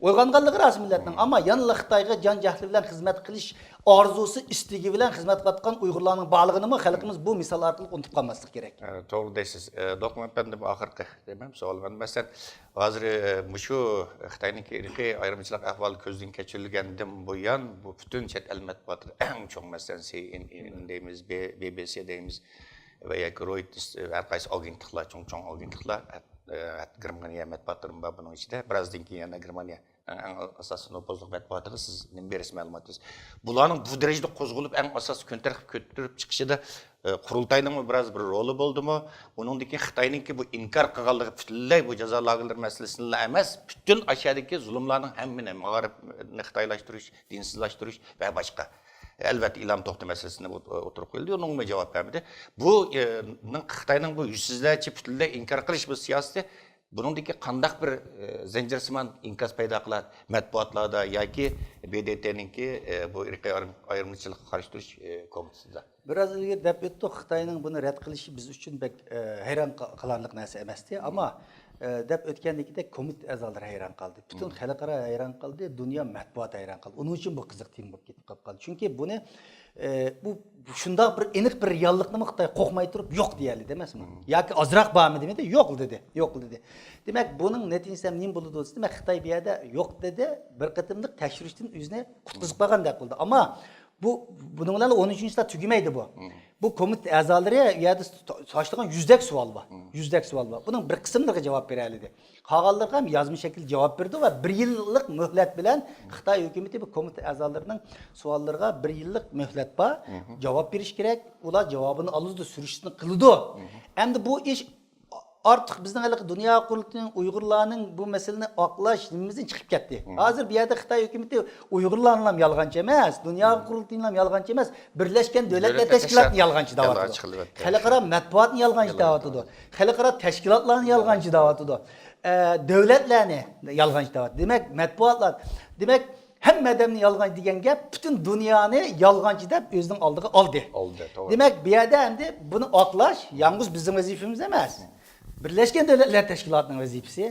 ئويغانغانلىقى راست مىللەتنىڭ، ئەمما يەنىلا خىتايغا جان جەھلى بىلەن خىزمەت قىلىش ئارزۇسى، ئىستىكى بىلەن خىزمەت قىلىۋاتقان ئۇيغۇرلارنىڭ بارلىقىنىمۇ خەلقىمىز بۇ مىسال ئارقىلىق ئۇنتۇپ قالماسلىقى كېرەك. ئە، توغرا دەيسىز. ئە، دوقمۇ ئەپەندىم، ئاخىرقى دېمەم سوئال مەن. مەسىلەن، ھازىر، ئە، مۇشۇ خىتاينىڭكى ئىرقىي ئايرىمچىلىق ئەھۋالى كۆزدىن كەچۈرۈلگەندىن بۇيان، بۇ پۈتۈن چەت ئەل مەتبۇئاتلىرى، ئەڭ چوڭ، مەسىلەن، سى ئېن ئېن دەيمىز، بى-، بى بى سى دەيمىز ۋە ياكى رويتېرس، ھەر قايسى ئاگېنتلىقلار، چوڭ-چوڭ ئاگېنتلىقلار، ھەت-، ئە، ھەتتا گېرمانىيە مەتبۇئاتلىرىمۇ بار بۇنىڭ ئىچىدە. بىرازدىن كېيىن يەنە گېرمانىيە ئەڭ، ئەڭ ئاساسىي نوپۇزلۇق مەتبۇئاتىغا سىز نېمە بېرىسىز مەلۇمات بېرىسىز. بۇلارنىڭ بۇ دەرىجىدە قوزغىلىپ، ئەڭ ئاساسىي كۈن تەرتىپكە كۆتۈرۈپ چىقىشىدا، ئى، قۇرۇلتاينىڭمۇ بىراز بىر رولى بولدىمۇ؟ ئۇنىڭدىن كېيىن خىتاينىڭكى بۇ ئىنكار قىلغانلىقى پۈتۈنلەي بۇ جازا لاگېرلىرى مەسىلىسىلا ئەمەس، پۈتۈن ئاشۇ يەردىكى زۇلۇملارنىڭ ھەممىنى، مائارىپنى خىتايلاشتۇرۇش، دىنسىزلاشتۇرۇش ۋە باشقا. ئەلۋەتتە، ئىلھام توختى مەسىلىسىنى ئوت-، ئوتتۇرىغا قويدى، ئۇنىڭغىمۇ جاۋاب بەرمىدى. بۇ، ئى، نىڭ خىتاينىڭ بۇ يۈزسىزلەرچە پۈتۈنلەي ئىنكار قىلىش بۇ سىياسىتى بۇنىڭدىكى قانداق بىر، ئى، زەنجىرسىمان ئىنكاس پەيدا قىلار مەتبۇئاتلاردا ياكى بې دې تېنىڭكى، ئى، بۇ ئىرقىي ئايرىم-، ئايرىمچىلىققا قارشى تۇرۇش، ئى، كومىتېتىدا؟ بىراز ئىلگىرى دەپ ئۆتتۇق، خىتاينىڭ بۇنى رەت قىلىشى بىز ئۈچۈن بەك، ئى، ھەيران قا-، قالارلىق نەرسە ئەمەستى. ئەمما، ئى، دەپ ئۆتكەندىكىدەك كومىتېت ئەزالىرى ھەيران قالدى. پۈتۈن خەلقئارا ھەيران قالدى، دۇنيا مەتبۇئاتى ھەيران قالدى. ئۇنىڭ ئۈچۈن بۇ قىزىق تېما بولۇپ كېتىپ قالدى. چۈنكى بۇنى ئى، بۇ شۇنداق بىر ئېنىق بىر رېئاللىقنىمۇ خىتاي قورقماي تۇرۇپ يوق دېيەلىدى ئەمەسمۇ؟ ياكى ئازراق بارمۇ دېمىدى، يوق دېدى، يوق دېدى. دېمەك، بۇنىڭ نەتىجىسى ھەم نېمە بولىدۇ دېسە، دېمەك، خىتاي بۇ يەردە يوق دېدى، بىر قېتىملىق تەكشۈرۈشتىن ئۆزىنى قۇتقۇزۇپ قالغاندەك قىلدى. ئەمما بۇ، بۇنىڭ بىلەن ئون ئۈچىنچى يىللار تۈگىمەيدۇ بۇ. بۇ كومىتېت ئەزالىرى ئۇ يەردە ساشلىغان يۈزدەك سوئال بار. يۈزدەك سوئال بار. بۇنىڭ بىر قىسىملىرىغا جاۋاب بېرەلىدى. قالغانلىرىغا ھەم يازما شەكىلدە جاۋاب بېرىدۇ ۋە بىر يىللىق مۆھلەت بىلەن خىتاي ھۆكۈمىتى بۇ كومىتېت ئەزالىرىنىڭ سوئاللىرىغا بىر يىللىق مۆھلەت بار. جاۋاب بېرىش كېرەك. ئۇلار جاۋابىنى ئالىدۇ، سۈرۈشتىن قىلىدۇ. ئەمدى بۇ ئىش ئارتۇق بىزنىڭ ھېلىقى دۇنيا قۇرۇلتىيىنىڭ ئۇيغۇرلارنىڭ بۇ مەسىلىنى ئاقلاش نېمىمىزدىن چىقىپ كەتتى. ھازىر بۇ يەردە خىتاي ھۆكۈمىتى ئۇيغۇرلارنىلا يالغانچى ئەمەس، دۇنيا قۇرۇلتىيىنىلا يالغانچى ئەمەس، بىرلەشكەن دۆلەتلەر تەشكىلاتىنى يالغانچى دەۋاتىدۇ. خەلقئارا مەتبۇئاتنى يالغانچى دەۋاتىدۇ. خەلقئارا تەشكىلاتلارنى يالغانچى دەۋاتىدۇ. ئە، دۆلەتلەرنى يالغانچى دەۋاتىدۇ. دېمەك، مەتبۇئاتلار، دېمەك، ھەممە ئادەمنى يالغانچى دېگەن گەپ، پۈتۈن دۇنيانى يالغانچى دەپ ئۆزىنىڭ ئالدىغا ئالدى. ئالدى، توغرا. دېمەك، بۇ يەردە ئەمدى بۇنى ئاقلاش يالغۇز بىزنىڭ ۋەزىپىمىز ئەمەس. بىرلەشكەن دۆلەتلەر تەشكىلاتىنىڭ ۋەزىپىسى،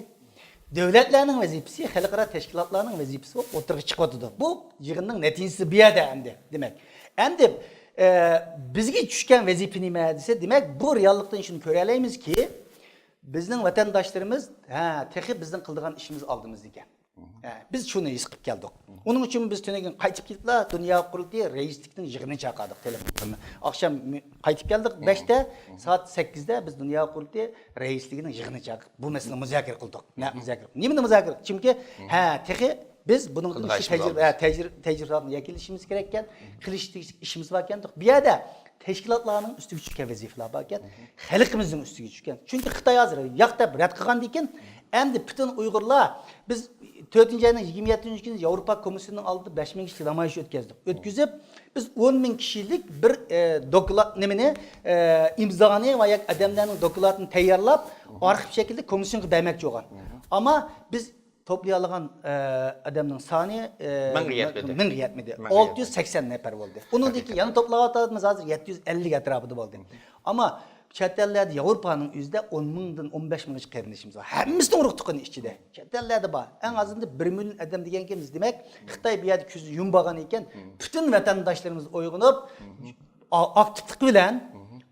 دۆلەتلەرنىڭ ۋەزىپىسى، خەلقئارا تەشكىلاتلارنىڭ ۋەزىپىسى بولۇپ ئوتتۇرىغا چىقىۋاتىدۇ. بۇ يىغىننىڭ نەتىجىسى بۇ يەردە ئەمدى، دېمەك. ئەمدى، ئە، بىزگە چۈشكەن ۋەزىپە نېمە دېسە، دېمەك، بۇ رېئاللىقتىن شۇنى كۆرەلەيمىزكى، بىزنىڭ ۋەتەنداشلىرىمىز، ھە، تېخى بىزنىڭ قىلىدىغان ئىشىمىز ئالدىمىزدا ئىكەن. ھە، بىز شۇنى ھېس قىلىپ كەلدۇق. ئۇنىڭ ئۈچۈن بىز تۈنۈگۈن قايتىپ كېلىپلا دۇنيا قۇرۇلتىيى رەئىسلىكىنىڭ يىغىنىنى چاقىردۇق تېلېفون قىلىپ. ئاخشام مۇ-، قايتىپ كەلدۇق، بەشتە، سائەت سەككىزدە بىز دۇنيا قۇرۇلتىيى رەئىسلىكىنىڭ يىغىنىنى چاقىردۇق. بۇ مەسىلىنى مۇزاكىرە قىلدۇق. نەق مۇزاكىرە قىلدۇق. نېمىنى مۇزاكىرە قىلدۇق؟ چۈنكى، ھە، تېخى بىز بۇنىڭدىن قىلىدىغان ئىشىمىز تەجرىبە، ھە، تەجرىبە، تەجرىبىلەرنى يەكۈنلىشىمىز كېرەككەن، قىلىش تېگىشلىك ئىشىمىز باركەن. بۇ يەردە تەشكىلاتلارنىڭ ئۈستىگە چۈشكەن ۋەزىپىلەر باركەن، خەلقىمىزنىڭ ئۈستىگە چۈشكەن. چۈنكى خىتاي ھازىر ياق دەپ رەت قىلغاندىن كېيىن، ئەمدى پۈتۈن ئۇيغۇرلار، بىز تۆتىنچى ئاينىڭ يىگىرمە يەتتىنچى كۈنى ياۋروپا كومىسسىيىسىنىڭ ئالدىدا بەش مىڭ كىشىلىك نامايىش ئۆتكەزدۇق. ئۆتكۈزۈپ، بىز ئون مىڭ كىشىلىك بىر، ئە، دوكلات، نېمىنى، ئە، ئىمزانى ۋە ياكى ئادەملەرنىڭ دوكلاتىنى تەييارلاپ، ئارخىپ شەكلىدە كومىسسىيونغا بەرمەكچى بولغان. ئەمما بىز توپلىيالىغان، ئە، ئادەمنىڭ سانى، ئە، مىڭغا يەتمىدى. مىڭغا يەتمىدى. مىڭغا يەتمىدى. ئالتە يۈز سەكسەن نەپەر بولدى. ئۇنىڭدىن كېيىن يەنە توپلاۋاتىمىز، ھازىر يەتتە يۈز ئەللىك ئەتراپىدا بولدى. ئەمما چەت ئەللەردە ياۋروپانىڭ ئۆزىدە ئون مىڭدىن ئون بەش مىڭغىچە قېرىندىشىمىز بار. ھەممىسىنىڭ ئۇرۇق تۇغقىنى ئىچىدە. چەت ئەللەردە بار. ئەڭ ئازىندا بىر مىليون ئادەم دېگەن گېپىمىز. دېمەك، خىتاي بۇ يەردە كۆزىنى يۇمۇپ بولغان ئىكەن، پۈتۈن ۋەتەنداشلىرىمىز ئويغىنىپ، ئا-، ئاكتىپلىق بىلەن،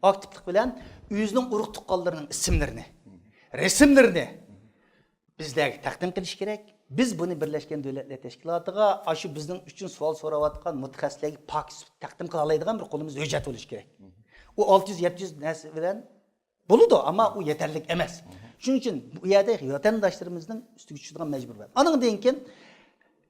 ئاكتىپلىق بىلەن ئۆزىنىڭ ئۇرۇق تۇغقانلىرىنىڭ ئىسىملىرىنى، رەسىملىرىنى بىزلەرگە تەقدىم قىلىش كېرەك. بىز بۇنى بىرلەشكەن دۆلەتلەر تەشكىلاتىغا، ئاشۇ بىزنىڭ ئۈچۈن سوئال سوراۋاتقان مۇتەخەسسىسلەرگە پاكىت سۈپىتىدە تەقدىم قىلالايدىغان بىر قولىمىزدا ھۆججەت بولۇشى كېرەك. ئۇ ئالتە يۈز، يەتتە يۈز نەرسە بىلەن بولىدۇ، ئەمما ئۇ يېتەرلىك ئەمەس. شۇنىڭ ئۈچۈن بۇ يەردە ۋەتەنداشلىرىمىزنىڭ ئۈستىگە چۈشىدىغان مەجبۇرىيەت بار. ئانىڭدىن كېيىن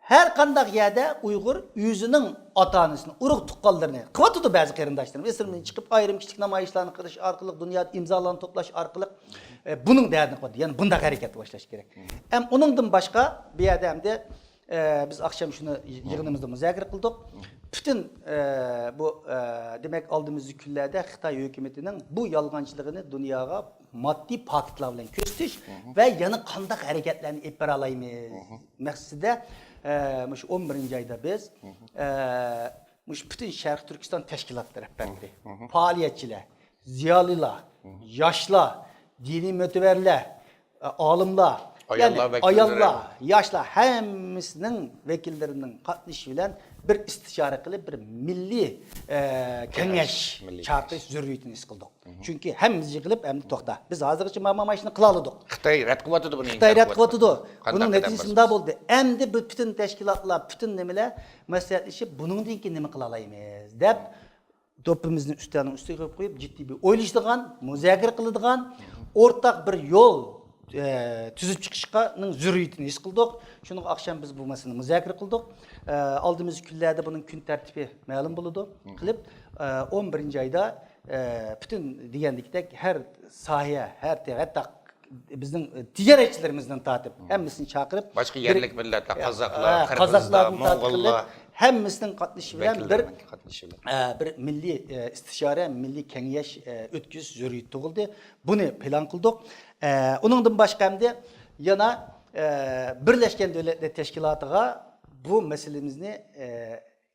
ھەر قانداق يەردە ئۇيغۇر ئۆزىنىڭ ئاتا-ئانىسىنى، ئۇرۇق-تۇغقانلىرىنى قىلىۋاتىدۇ بەزى قېرىنداشلىرىمىز. ئىسىمدىن چىقىپ، ئايرىم كىچىك نامايىشلارنى قىلىش ئارقىلىق، دۇنيادا ئىمزالارنى توپلاش ئارقىلىق، ئە، بۇنىڭ دەردىنى قىلىۋاتىدۇ. يەنى بۇنداق ھەرىكەت باشلاش كېرەك. ھەم ئۇنىڭدىن باشقا بۇ يەردە ئەمدى، ئە، بىز ئاخشام شۇنى يىغىنىمىزدا مۇزاكىرە قىلدۇق. پۈتۈن، ئە، بۇ، ئە، دېمەك، ئالدىمىزدىكى كۈنلەردە خىتاي ھۆكۈمىتىنىڭ بۇ يالغانچىلىقىنى دۇنياغا ماددىي پاكىتلار بىلەن كۆرسىتىش ۋە يەنە قانداق ھەرىكەتلەرنى ئېلىپ بارالايمىز مەقسىتىدە، ئە، مۇشۇ ئون بىرىنچى ئايدا بىز، ئە، مۇشۇ پۈتۈن شەرقىي تۈركىستان تەشكىلاتلىرى رەھبەرلىرى، پائالىيەتچىلەر، زىيالىيلار، ياشلار، دىنىي مۆتىۋەرلەر، ئە، ئالىملار، يەنى ئاياللار، ياشلار، ھەممىسىنىڭ ۋەكىللىرىنىڭ قاتنىشىشى بىلەن بىر ئىستىشارە قىلىپ، بىر مىللىي، ئە، كېڭەش چاقىرىش زۆرۈرىيىتىنى ھېس قىلدۇق. چۈنكى ھەممىمىز يىغىلىپ، ئەمدى توختا، بىز ھازىرغىچە مانا مانا ئىشنى قىلالىدۇق. خىتاي رەت قىلىۋاتىدۇ بۇنى. خىتاي رەت قىلىۋاتىدۇ. بۇنىڭ نەتىجىسى مۇنداق بولدى. ئەمدى بۇ پۈتۈن تەشكىلاتلار، پۈتۈن نېمىلەر مەسلىھەتلىشىپ، بۇنىڭدىن كېيىن نېمە قىلالايمىز دەپ، دوپپىمىزنى ئۈستەلنىڭ ئۈستىگە قويۇپ، قويۇپ، جىددىي بىر ئويلىشىدىغان، مۇزاكىرە قىلىدىغان، ئورتاق بىر يول، ئە، تۈزۈپ چىقىشقانىڭ زۆرۈرىيىتىنى ھېس قىلدۇق. شۇنىڭغا ئاخشام بىز بۇ مەسىلىنى مۇزاكىرە قىلدۇق. ئە، ئالدىمىزدىكى كۈنلەردە بۇنىڭ كۈن تەرتىپى مەلۇم بولىدۇ. قىلىپ، ئە، ئون بىرىنچى ئايدا، ئە، پۈتۈن دېگەندىكىدەك ھەر ساھە، ھەر تە-، ھەتتا بىزنىڭ، ئە، تىجارەتچىلىرىمىزدىن تارتىپ ھەممىسىنى چاقىرىپ، بىر يەرلىك مىللەتلەر، قازاقلار، ئە، قىرغىزلار، قازاقلاردىن تارتىپ موڭغۇللار، قىلىپ، ھەممىسىنىڭ قاتنىشىشى بىلەن بىر، قاتنىشىشى بىلەن، ئە، بىر مىللىي، ئە، ئىستىشارە، مىللىي كېڭەش، ئە، ئۆتكۈزۈش زۆرۈرىيىتى تۇغۇلدى. بۇنى پىلان قىلدۇق. ئە، ئۇنىڭدىن باشقا ئەمدى يەنە، ئە، بىرلەشكەن دۆلەتلەر تەشكىلاتىغا بۇ مەسىلىمىزنى، ئە،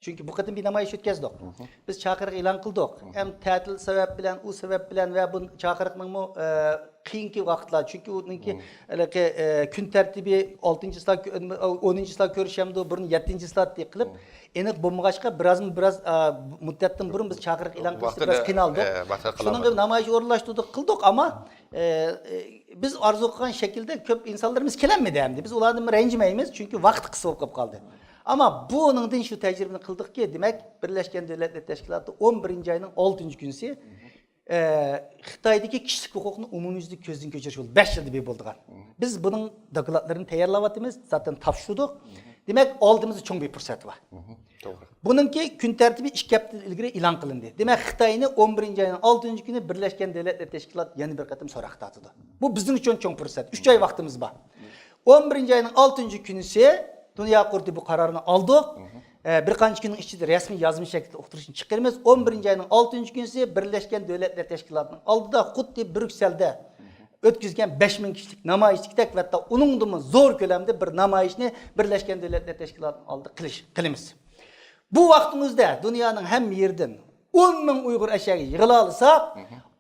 چۈنكى بۇ قېتىم بىر نامايىش ئۆتكەزدۇق. بىز چاقىرىق ئېلان قىلدۇق. ئەم تەتىل سەۋەب بىلەن، ئۇ سەۋەب بىلەن ۋە بۇ چاقىرىقنىڭمۇ، ئە، قىيىنكى ۋاقىتلار، چۈنكى ئۇنىڭكى ھېلىقى، ئە، كۈن تەرتىپى ئالتىنچى چىسلا كۆ-، ئونىنچى چىسلا كۆرۈشەمدۇ، بۇرۇن يەتتىنچى چىسلا دېيىپ قىلىپ، ئېنىق بولمىغاچقا، بىرازمۇ بىراز، ئە، مۇددەتتىن بۇرۇن بىز چاقىرىق ئېلان قىلىشتا بىراز قىينالدۇق. شۇنىڭغا نامايىش ئورۇنلاشتۇردۇق، قىلدۇق، ئەمما، ئە، ئە، بىز ئارزۇ قىلغان شەكىلدە كۆپ ئىنسانلىرىمىز كېلەلمىدى ئەمدى. بىز ئۇلاردىن رەنجىمەيمىز، چۈنكى ۋاقىت قىس بولۇپ قالدى. ئەمما بۇنىڭدىن شۇ تەجرىبىنى قىلدۇقكى، دېمەك، بىرلەشكەن دۆلەتلەر تەشكىلاتى ئون بىرىنچى ئاينىڭ ئالتىنچى كۈنىسى، ئە، خىتايدىكى كىشىلىك ھوقۇقنى ئومۇميۈزلۈك كۆزدىن كەچۈرۈش بولدى. بەش يىلدا بىر بولىدىغان. بىز بۇنىڭ دوكلاتلىرىنى تەييارلاۋاتىمىز، زاتەن تاپشۇردۇق. دېمەك، ئالدىمىزدا چوڭ بىر پۇرسەت بار. توغرا. بۇنىڭكى كۈن تەرتىبى ئىككى ھەپتىدىن ئىلگىرى ئېلان قىلىندى. دېمەك، خىتاينى ئون بىرىنچى ئاينىڭ ئالتىنچى كۈنى بىرلەشكەن دۆلەتلەر تەشكىلاتى يەنە بىر قېتىم سوراققا تارتىدۇ. بۇ بىزنىڭ ئۈچۈن چوڭ پۇرسەت. ئۈچ ئاي ۋاقتىمىز بار. ئون بىرىنچى ئاينىڭ ئالتىنچى كۈنىسى دۇنيا قۇرۇلتىيى بۇ قارارنى ئالدۇق. ئە، بىر قانچە كۈننىڭ ئىچىدە رەسمىي يازما شەكىلدە ئۇقتۇرۇشنى چىقىرىمىز. ئون بىرىنچى ئاينىڭ ئالتىنچى كۈنىسى بىرلەشكەن دۆلەتلەر تەشكىلاتىنىڭ ئالدىدا خۇددى بريۇكسېلدە ئۆتكۈزگەن بەش مىڭ كىشىلىك نامايىشتىكىدەك ۋە ھەتتا ئۇنىڭدىنمۇ زور كۆلەمدە بىر نامايىشنى بىرلەشكەن دۆلەتلەر تەشكىلاتىنىڭ ئالدىدا قىلىش، قىلىمىز. بۇ ۋاقتىڭىزدا دۇنيانىڭ ھەممە يېرىدىن ئون مىڭ ئۇيغۇر ئەشەگە يىغىلالىساق،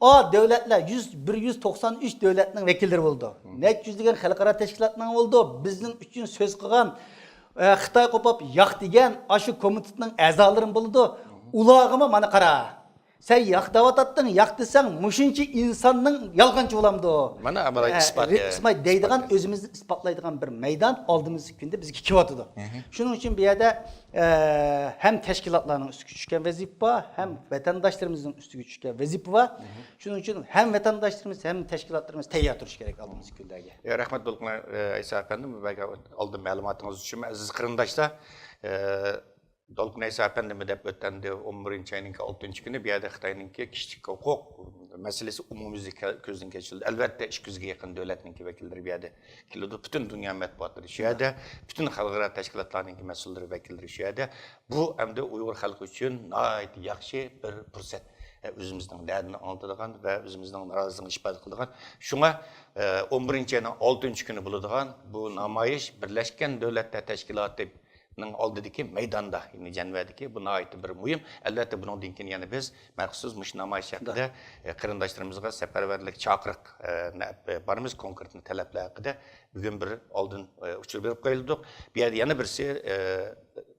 ئا دۆلەتلەر يۈز، بىر يۈز توقسان ئۈچ دۆلەتنىڭ ۋەكىللىرى بولىدۇ. نەچچە يۈزلىگەن خەلقئارا تەشكىلاتنىڭ بولىدۇ. بىزنىڭ ئۈچۈن سۆز قىلغان، ئە، خىتايغا قوپاپ ياق دېگەن ئاشۇ كومىتېتنىڭ ئەزالىرىمۇ بولىدۇ. ئۇلارغىمۇ مانا قارا. سەن ياق دەۋاتاتتىڭ، ياق دېسەڭ، مۇشۇنچە ئىنساننىڭ يالغانچى بولامدۇ؟ مانا، ئەمەلىي ئە، ئىسپات، ئە، ئىسپات دەيدىغان، ئىسپات، ئە. ئۆزىمىزنى ئىسپاتلايدىغان بىر مەيدان ئالدىمىزدىكى كۈندە بىزگە كېلىۋاتىدۇ. شۇنىڭ ئۈچۈن بۇ يەردە، ئە، ھەم تەشكىلاتلارنىڭ ئۈستىگە چۈشكەن ۋەزىپە بار، ھەم ۋەتەنداشلىرىمىزنىڭ ئۈستىگە چۈشكەن ۋەزىپە بار. شۇنىڭ ئۈچۈن ھەم ۋەتەنداشلىرىمىز، ھەم تەشكىلاتلىرىمىز تەييار تۇرۇشى كېرەك ئالدىمىزدىكى كۈنلەرگە. ئە، رەھمەت، دولقۇن، ئە، ئەيسا ئەپەندىم، بەك ئالدىن مەلۇماتىڭىز ئۈچۈن. ئەزىز قېرىنداشلار، ئە، دولقۇن ئەيسا ئەپەندىمۇ دەپ ئۆتەندى، ئون بىرىنچى ئاينىڭكى ئالتىنچى كۈنى بۇ يەردە خىتاينىڭكى كىشىلىك ھوقۇق مەسىلىسى ئومۇميۈزلۈك كۆزدىن كەچۈرۈلدى. ئەلۋەتتە، ئىككى يۈزگە يېقىن دۆلەتنىڭكى ۋەكىللىرى بۇ يەردە كېلىدۇ. پۈتۈن دۇنيا مەتبۇئاتلىرى شۇ يەردە، پۈتۈن خەلقئارا تەشكىلاتلارنىڭكى مەسئۇللىرى، ۋەكىللىرى شۇ يەردە. بۇ ئەمدى ئۇيغۇر خەلقى ئۈچۈن ناھايىتى ياخشى بىر پۇرسەت. ئۆزىمىزنىڭ دەردىنى ئاڭلىتىدىغان ۋە ئۆزىمىزنىڭ نارازىلىقىنى ئىپادە قىلىدىغان. شۇڭا، ئون بىرىنچى ئاينىڭ ئالتىنچى كۈنى بولىدىغان بۇ نامايىش بىرلەشكەن دۆلەتلەر تەشكىلاتى نىڭ ئالدىدىكى مەيداندا، يەنى جەنۋەدىكى بۇ ناھايىتى بىر مۇھىم. ئەلۋەتتە، بۇنىڭدىن كېيىن يەنە بىز مەخسۇس مۇشۇ نامايىش ھەققىدە، ئە، قېرىنداشلىرىمىزغا سەپەرۋەرلىك چاقىرىق، ئە، نە-، ئە، بارىمىز، كونكرېت تەلەپلەر ھەققىدە بۈگۈن بىر ئالدىن، ئە، ئۇچۇر بېرىپ قويۇلدۇق. بۇ يەردە يەنە بىرسى، ئە،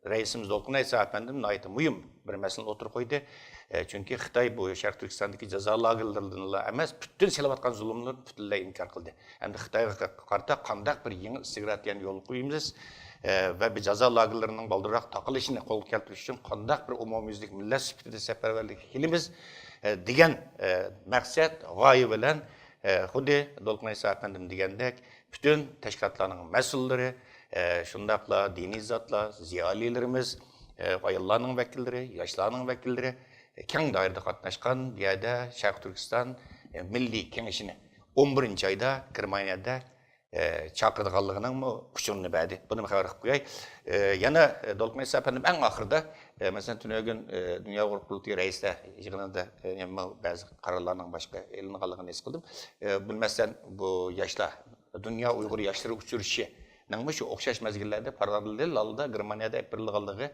رەئىسىمىز دولقۇن ئەيسا ئەپەندىم ناھايىتى مۇھىم بىر مەسىلىنى ئوتتۇرىغا قويدى. ئە، چۈنكى خىتاي بۇ شەرقىي تۈركىستاندىكى جازا لاگېرلىرىدىنلا ئەمەس، پۈتۈن سېلىۋاتقان زۇلۇملىرىنى پۈتۈنلەي ئىنكار قىلدى. ئەمدى خىتايغا قارىتا قانداق بىر يېڭى ئىستراتېگىيەنى يولغا قويىمىز، ئە، ۋە بىر جازا لاگېرلىرىنىڭ بالدۇرراق تاقىلىشىنى قولغا كەلتۈرۈش ئۈچۈن قانداق بىر ئومۇميۈزلۈك مىللەت سۈپىتىدە سەپەرۋەرلىككە كېلىمىز، ئە، دېگەن، ئە، مەقسەت، غايە بىلەن، ئە، خۇددى دولقۇن ئەيسا ئەپەندىم دېگەندەك، پۈتۈن تەشكىلاتلارنىڭ مەسئۇللىرى، ئە، شۇنداقلا دىنىي زاتلار، زىيالىيلىرىمىز، ئە، ئاياللارنىڭ ۋەكىللىرى، ياشلارنىڭ ۋەكىللىرى، ئە، كەڭ دائىرىدە قاتناشقان بۇ يەردە شەرقىي تۈركىستان، ئە، مىللىي كېڭىشىنى ئون بىرىنچى ئايدا گېرمانىيەدە، ئە، چاقىرىدىغانلىقىنىڭمۇ ئۇچۇرىنى بەردى. بۇنىمۇ خەۋەر قىلىپ قوياي. ئە، يەنە، ئە، دولقۇن ئەيسا ئەپەندىم ئەڭ ئاخىرىدا، ئە، مەسىلەن، تۈنۈگۈن، ئە، دۇنيا ئۇيغۇر قۇرۇلتىيى رەئىسلەر يىغىنىدا، ئە، يەنە بەزى قارارلارنىڭ باشقا ئېلىنغانلىقىنى ھېس قىلدىم. ئە، بۇ، مەسىلەن، بۇ ياشلار، دۇنيا ئۇيغۇر ياشلىرى ئۇچرىشىشىنىڭمۇ شۇ ئوخشاش مەزگىللەردە پاراللېل ھالدا گېرمانىيەدە ئېلىپ بېرىلىدىغانلىقى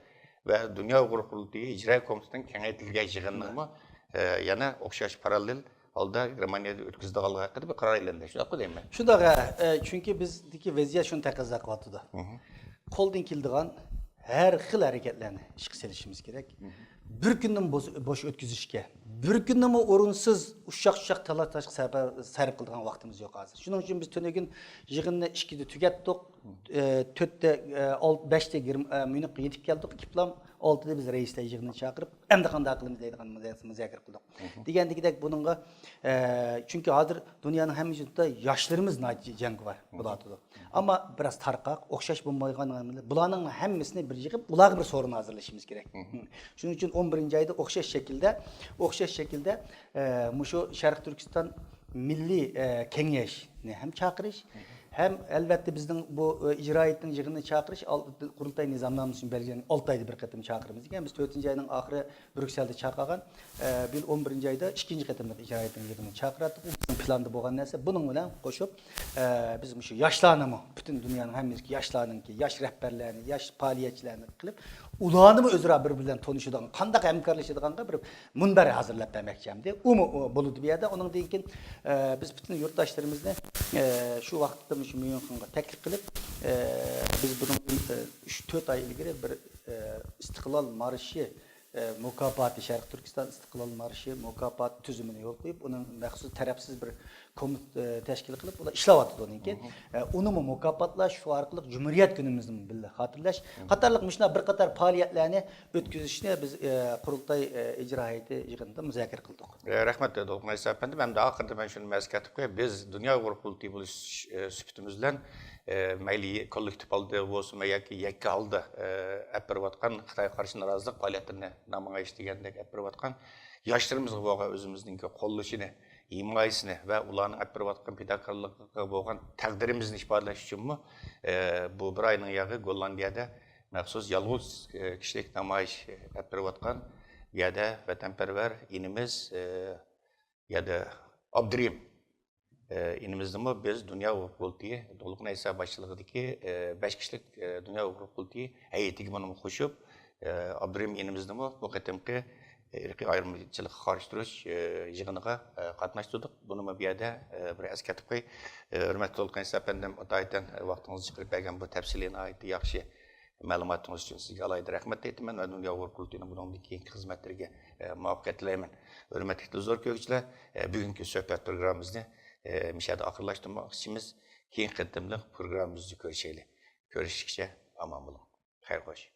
ۋە دۇنيا ئۇيغۇر قۇرۇلتىيى ئىجرا كومىتېتىنىڭ كېڭەيتىلگەن يىغىنىنىڭمۇ، ئە، يەنە ئوخشاش پاراللېل ھالدا گېرمانىيەدە ئۆتكۈزىدىغانلىقى ھەققىدە بىر قارار ئېلىندى. شۇنداققۇ دەيمەن؟ شۇنداق، ھە. ئە، چۈنكى بىزدىكى ۋەزىيەت شۇنى تەقەززا قىلىۋاتىدۇ. قولدىن كېلىدىغان ھەر خىل ھەرىكەتلەرنى ئىشقا سېلىشىمىز كېرەك. بىر كۈننىمۇ بوش، بوش ئۆتكۈزۈشكە، بىر كۈننىمۇ ئورۇنسىز ئۇششاق-چۈششەق تالاش-تارتىشقا سەرپ، سەرپ قىلىدىغان ۋاقتىمىز يوق ھازىر. شۇنىڭ ئۈچۈن بىز تۈنۈگۈن يىغىننى ئىككىدە تۈگەتتۇق. ئە، تۆتتە، ئە، ئالت-، بەشتە گېرم-، ئە، ميۇنخقا يېتىپ كەلدۇق، ئىككى پىلان. ئالتىدە بىز رەئىسلەر يىغىنىنى چاقىرىپ، ئەمدى قانداق قىلىمىز دەيدىغان مۇزا-، مۇزاكىرە قىلدۇق. دېگەندىكىدەك بۇنىڭغا، ئە، چۈنكى ھازىر دۇنيانىڭ ھەممە يېرىدە ياشلىرىمىز ناھايىتى جەڭگىۋار بولۇۋاتىدۇ. ئەمما بىراز تارقاق، ئوخشاش بولمايدىغان، بۇلارنىڭ ھەممىسىنى بىر يىغىپ، ئۇلارغا بىر سورۇن ھازىرلىشىمىز كېرەك. شۇنىڭ ئۈچۈن ئون بىرىنچى ئايدا ئوخشاش شەكىلدە، ئوخشاش شەكىلدە، ئە، مۇشۇ شەرقىي تۈركىستان مىللىي، ئە، كېڭەشنى ھەم چاقىرىش، ھەم ئەلۋەتتە بىزنىڭ بۇ، ئە، ئىجرائىيەتنىڭ يىغىنىنى چاقىرىش، ئال-، قۇرۇلتاي نىزامنامىسىنى بەلگىلىگەن ئالتە ئايدا بىر قېتىم چاقىرىمىز دېگەن. بىز تۆتىنچى ئاينىڭ ئاخىرى بريۇكسېلدە چاقىرغان، ئە، بۇ يىل ئون بىرىنچى ئايدا ئىككىنچى قېتىملىق ئىجرائىيەتنىڭ يىغىنىنى چاقىراتتۇق. ئۇ بىزنىڭ پىلاندا بولغان نەرسە. بۇنىڭ بىلەن قوشۇپ، ئە، بىز مۇشۇ ياشلارنىمۇ، پۈتۈن دۇنيانىڭ ھەممىسىدىكى ياشلارنىڭكى، ياش رەھبەرلەرنى، ياش پائالىيەتچىلەرنى قىلىپ، ئۇلارنىمۇ ئۆزئارا بىر-بىرى بىلەن تونۇشىدىغان، قانداق ھەمكارلىشىدىغانغا بىر مۇنبەر ھازىرلاپ بەرمەكچى ئەمدى. ئۇمۇ، ئۇ بولىدۇ بۇ يەردە. ئۇنىڭدىن كېيىن، ئە، بىز پۈتۈن يۇرتداشلىرىمىزنى، ئە، شۇ ۋاقىتتا مۇشۇ ميۇنخېنغا تەكلىپ قىلىپ، ئە، بىز بۇنىڭدىن، ئە، ئۈچ، تۆت ئاي ئىلگىرى بىر، ئە، ئىستىقلال مارشى ئە، مۇكاپاتى، شەرقىي تۈركىستان ئىستىقلال مارشى مۇكاپات تۈزۈمىنى يولغا قويۇپ، ئۇنىڭ مەخسۇس تەرەپسىز بىر كومىتېت، ئە، تەشكىل قىلىپ، ئۇلار ئىشلەۋاتىدۇ ئۇنىڭكى. ئە، ئۇنىمۇ مۇكاپاتلاش، شۇ ئارقىلىق جۇمھۇرىيەت كۈنىمىزنى بىللە خاتىرىلەش قاتارلىق مۇشۇنداق بىر قاتار پائالىيەتلەرنى ئۆتكۈزۈشنى بىز، ئە، قۇرۇلتاي، ئە، ئىجرا ھەيئىتى يىغىنىدا مۇزاكىرە قىلدۇق. ئە، رەھمەت، دولقۇن ئەيسا ئەپەندىم. ئەمدى ئاخىرىدا مەن شۇنى ئەسكەرتىپ قوياي، بىز دۇنيا ئۇيغۇر قۇرۇلتىيى بولۇش، ئە، سۈپىتىمىز بىلەن، ئە، مەيلى كوللېكتىپ ھالدا بولسۇنمۇ ياكى يەككە ھالدا، ئە، ئەپ بېرىۋاتقان خىتايغا قارشى نارازىلىق پائالىيەتلىرىنى، نامايىش دېگەندەك ئەپ بېرىۋاتقان ياشلىرىمىزغا بولغان ئۆزىمىزنىڭكى قوللىشىنى، ھىمايىسىنى ۋە ئۇلارنىڭ ئەپ بېرىۋاتقان پىداكارلىقىغا بولغان تەقدىرىمىزنى ئىپادىلەش ئۈچۈنمۇ، ئە، بۇ بىر ئاينىڭ ياغى گوللاندىيەدە مەخسۇس يالغۇز، ئە، كىشىلىك نامايىش ئەپ بېرىۋاتقان، بۇ يەردە ۋەتەنپەرۋەر ئىنىمىز، ئە، يەردە ئابدۇرېھىم، ئە، ئىنىمىزنىمۇ بىز دۇنيا ئۇيغۇر قۇرۇلتىيى، دولقۇن ئەيسا باشچىلىقىدىكى، ئە، بەش كىشىلىك، ئە، دۇنيا ئۇيغۇر قۇرۇلتىيى ھەيئىتىگە بۇنىمۇ قوشۇپ، ئە، ئابدۇرېھىم ئىنىمىزنىمۇ بۇ قېتىمقى ئىرقىي ئايرىمىچىلىققا قارشى تۇرۇش، ئە، يىغىنىغا، ئە، قاتناشتۇردۇق. بۇنىمۇ بۇ يەردە، ئە، بىر ئەسكەرتىپ قوياي. ئە، ھۆرمەتلىك دولقۇن ئەيسا ئەپەندىم، ئاتايىتەن ۋاقتىڭىزنى چىقىرىپ بەرگەن بۇ تەپسىلىي ناھايىتى ياخشى مەلۇماتىڭىز ئۈچۈن سىزگە ئالاھىدە رەھمەت ئېيتىمەن ۋە دۇنيا ئۇيغۇر قۇرۇلتىيىنىڭ بۇنىڭدىن كېيىنكى خىزمەتلىرىگە، ئە، مۇۋەپپەقىيەت تىلەيمەن. ھۆرمەتلىك تېلېۋىزور كۆرگۈچىلەر، ئە، بۈگۈنكى سۆھبەت پروگراممىمىزنى، ئە، مۇشۇ يەردە ئاخىرلاشتۇرماقچىمىز. كېيىنكى قېتىملىق پروگراممىمىزدا كۆرۈشەيلى. كۆرۈشكىچە ئامان بولۇڭ. خەير خوش.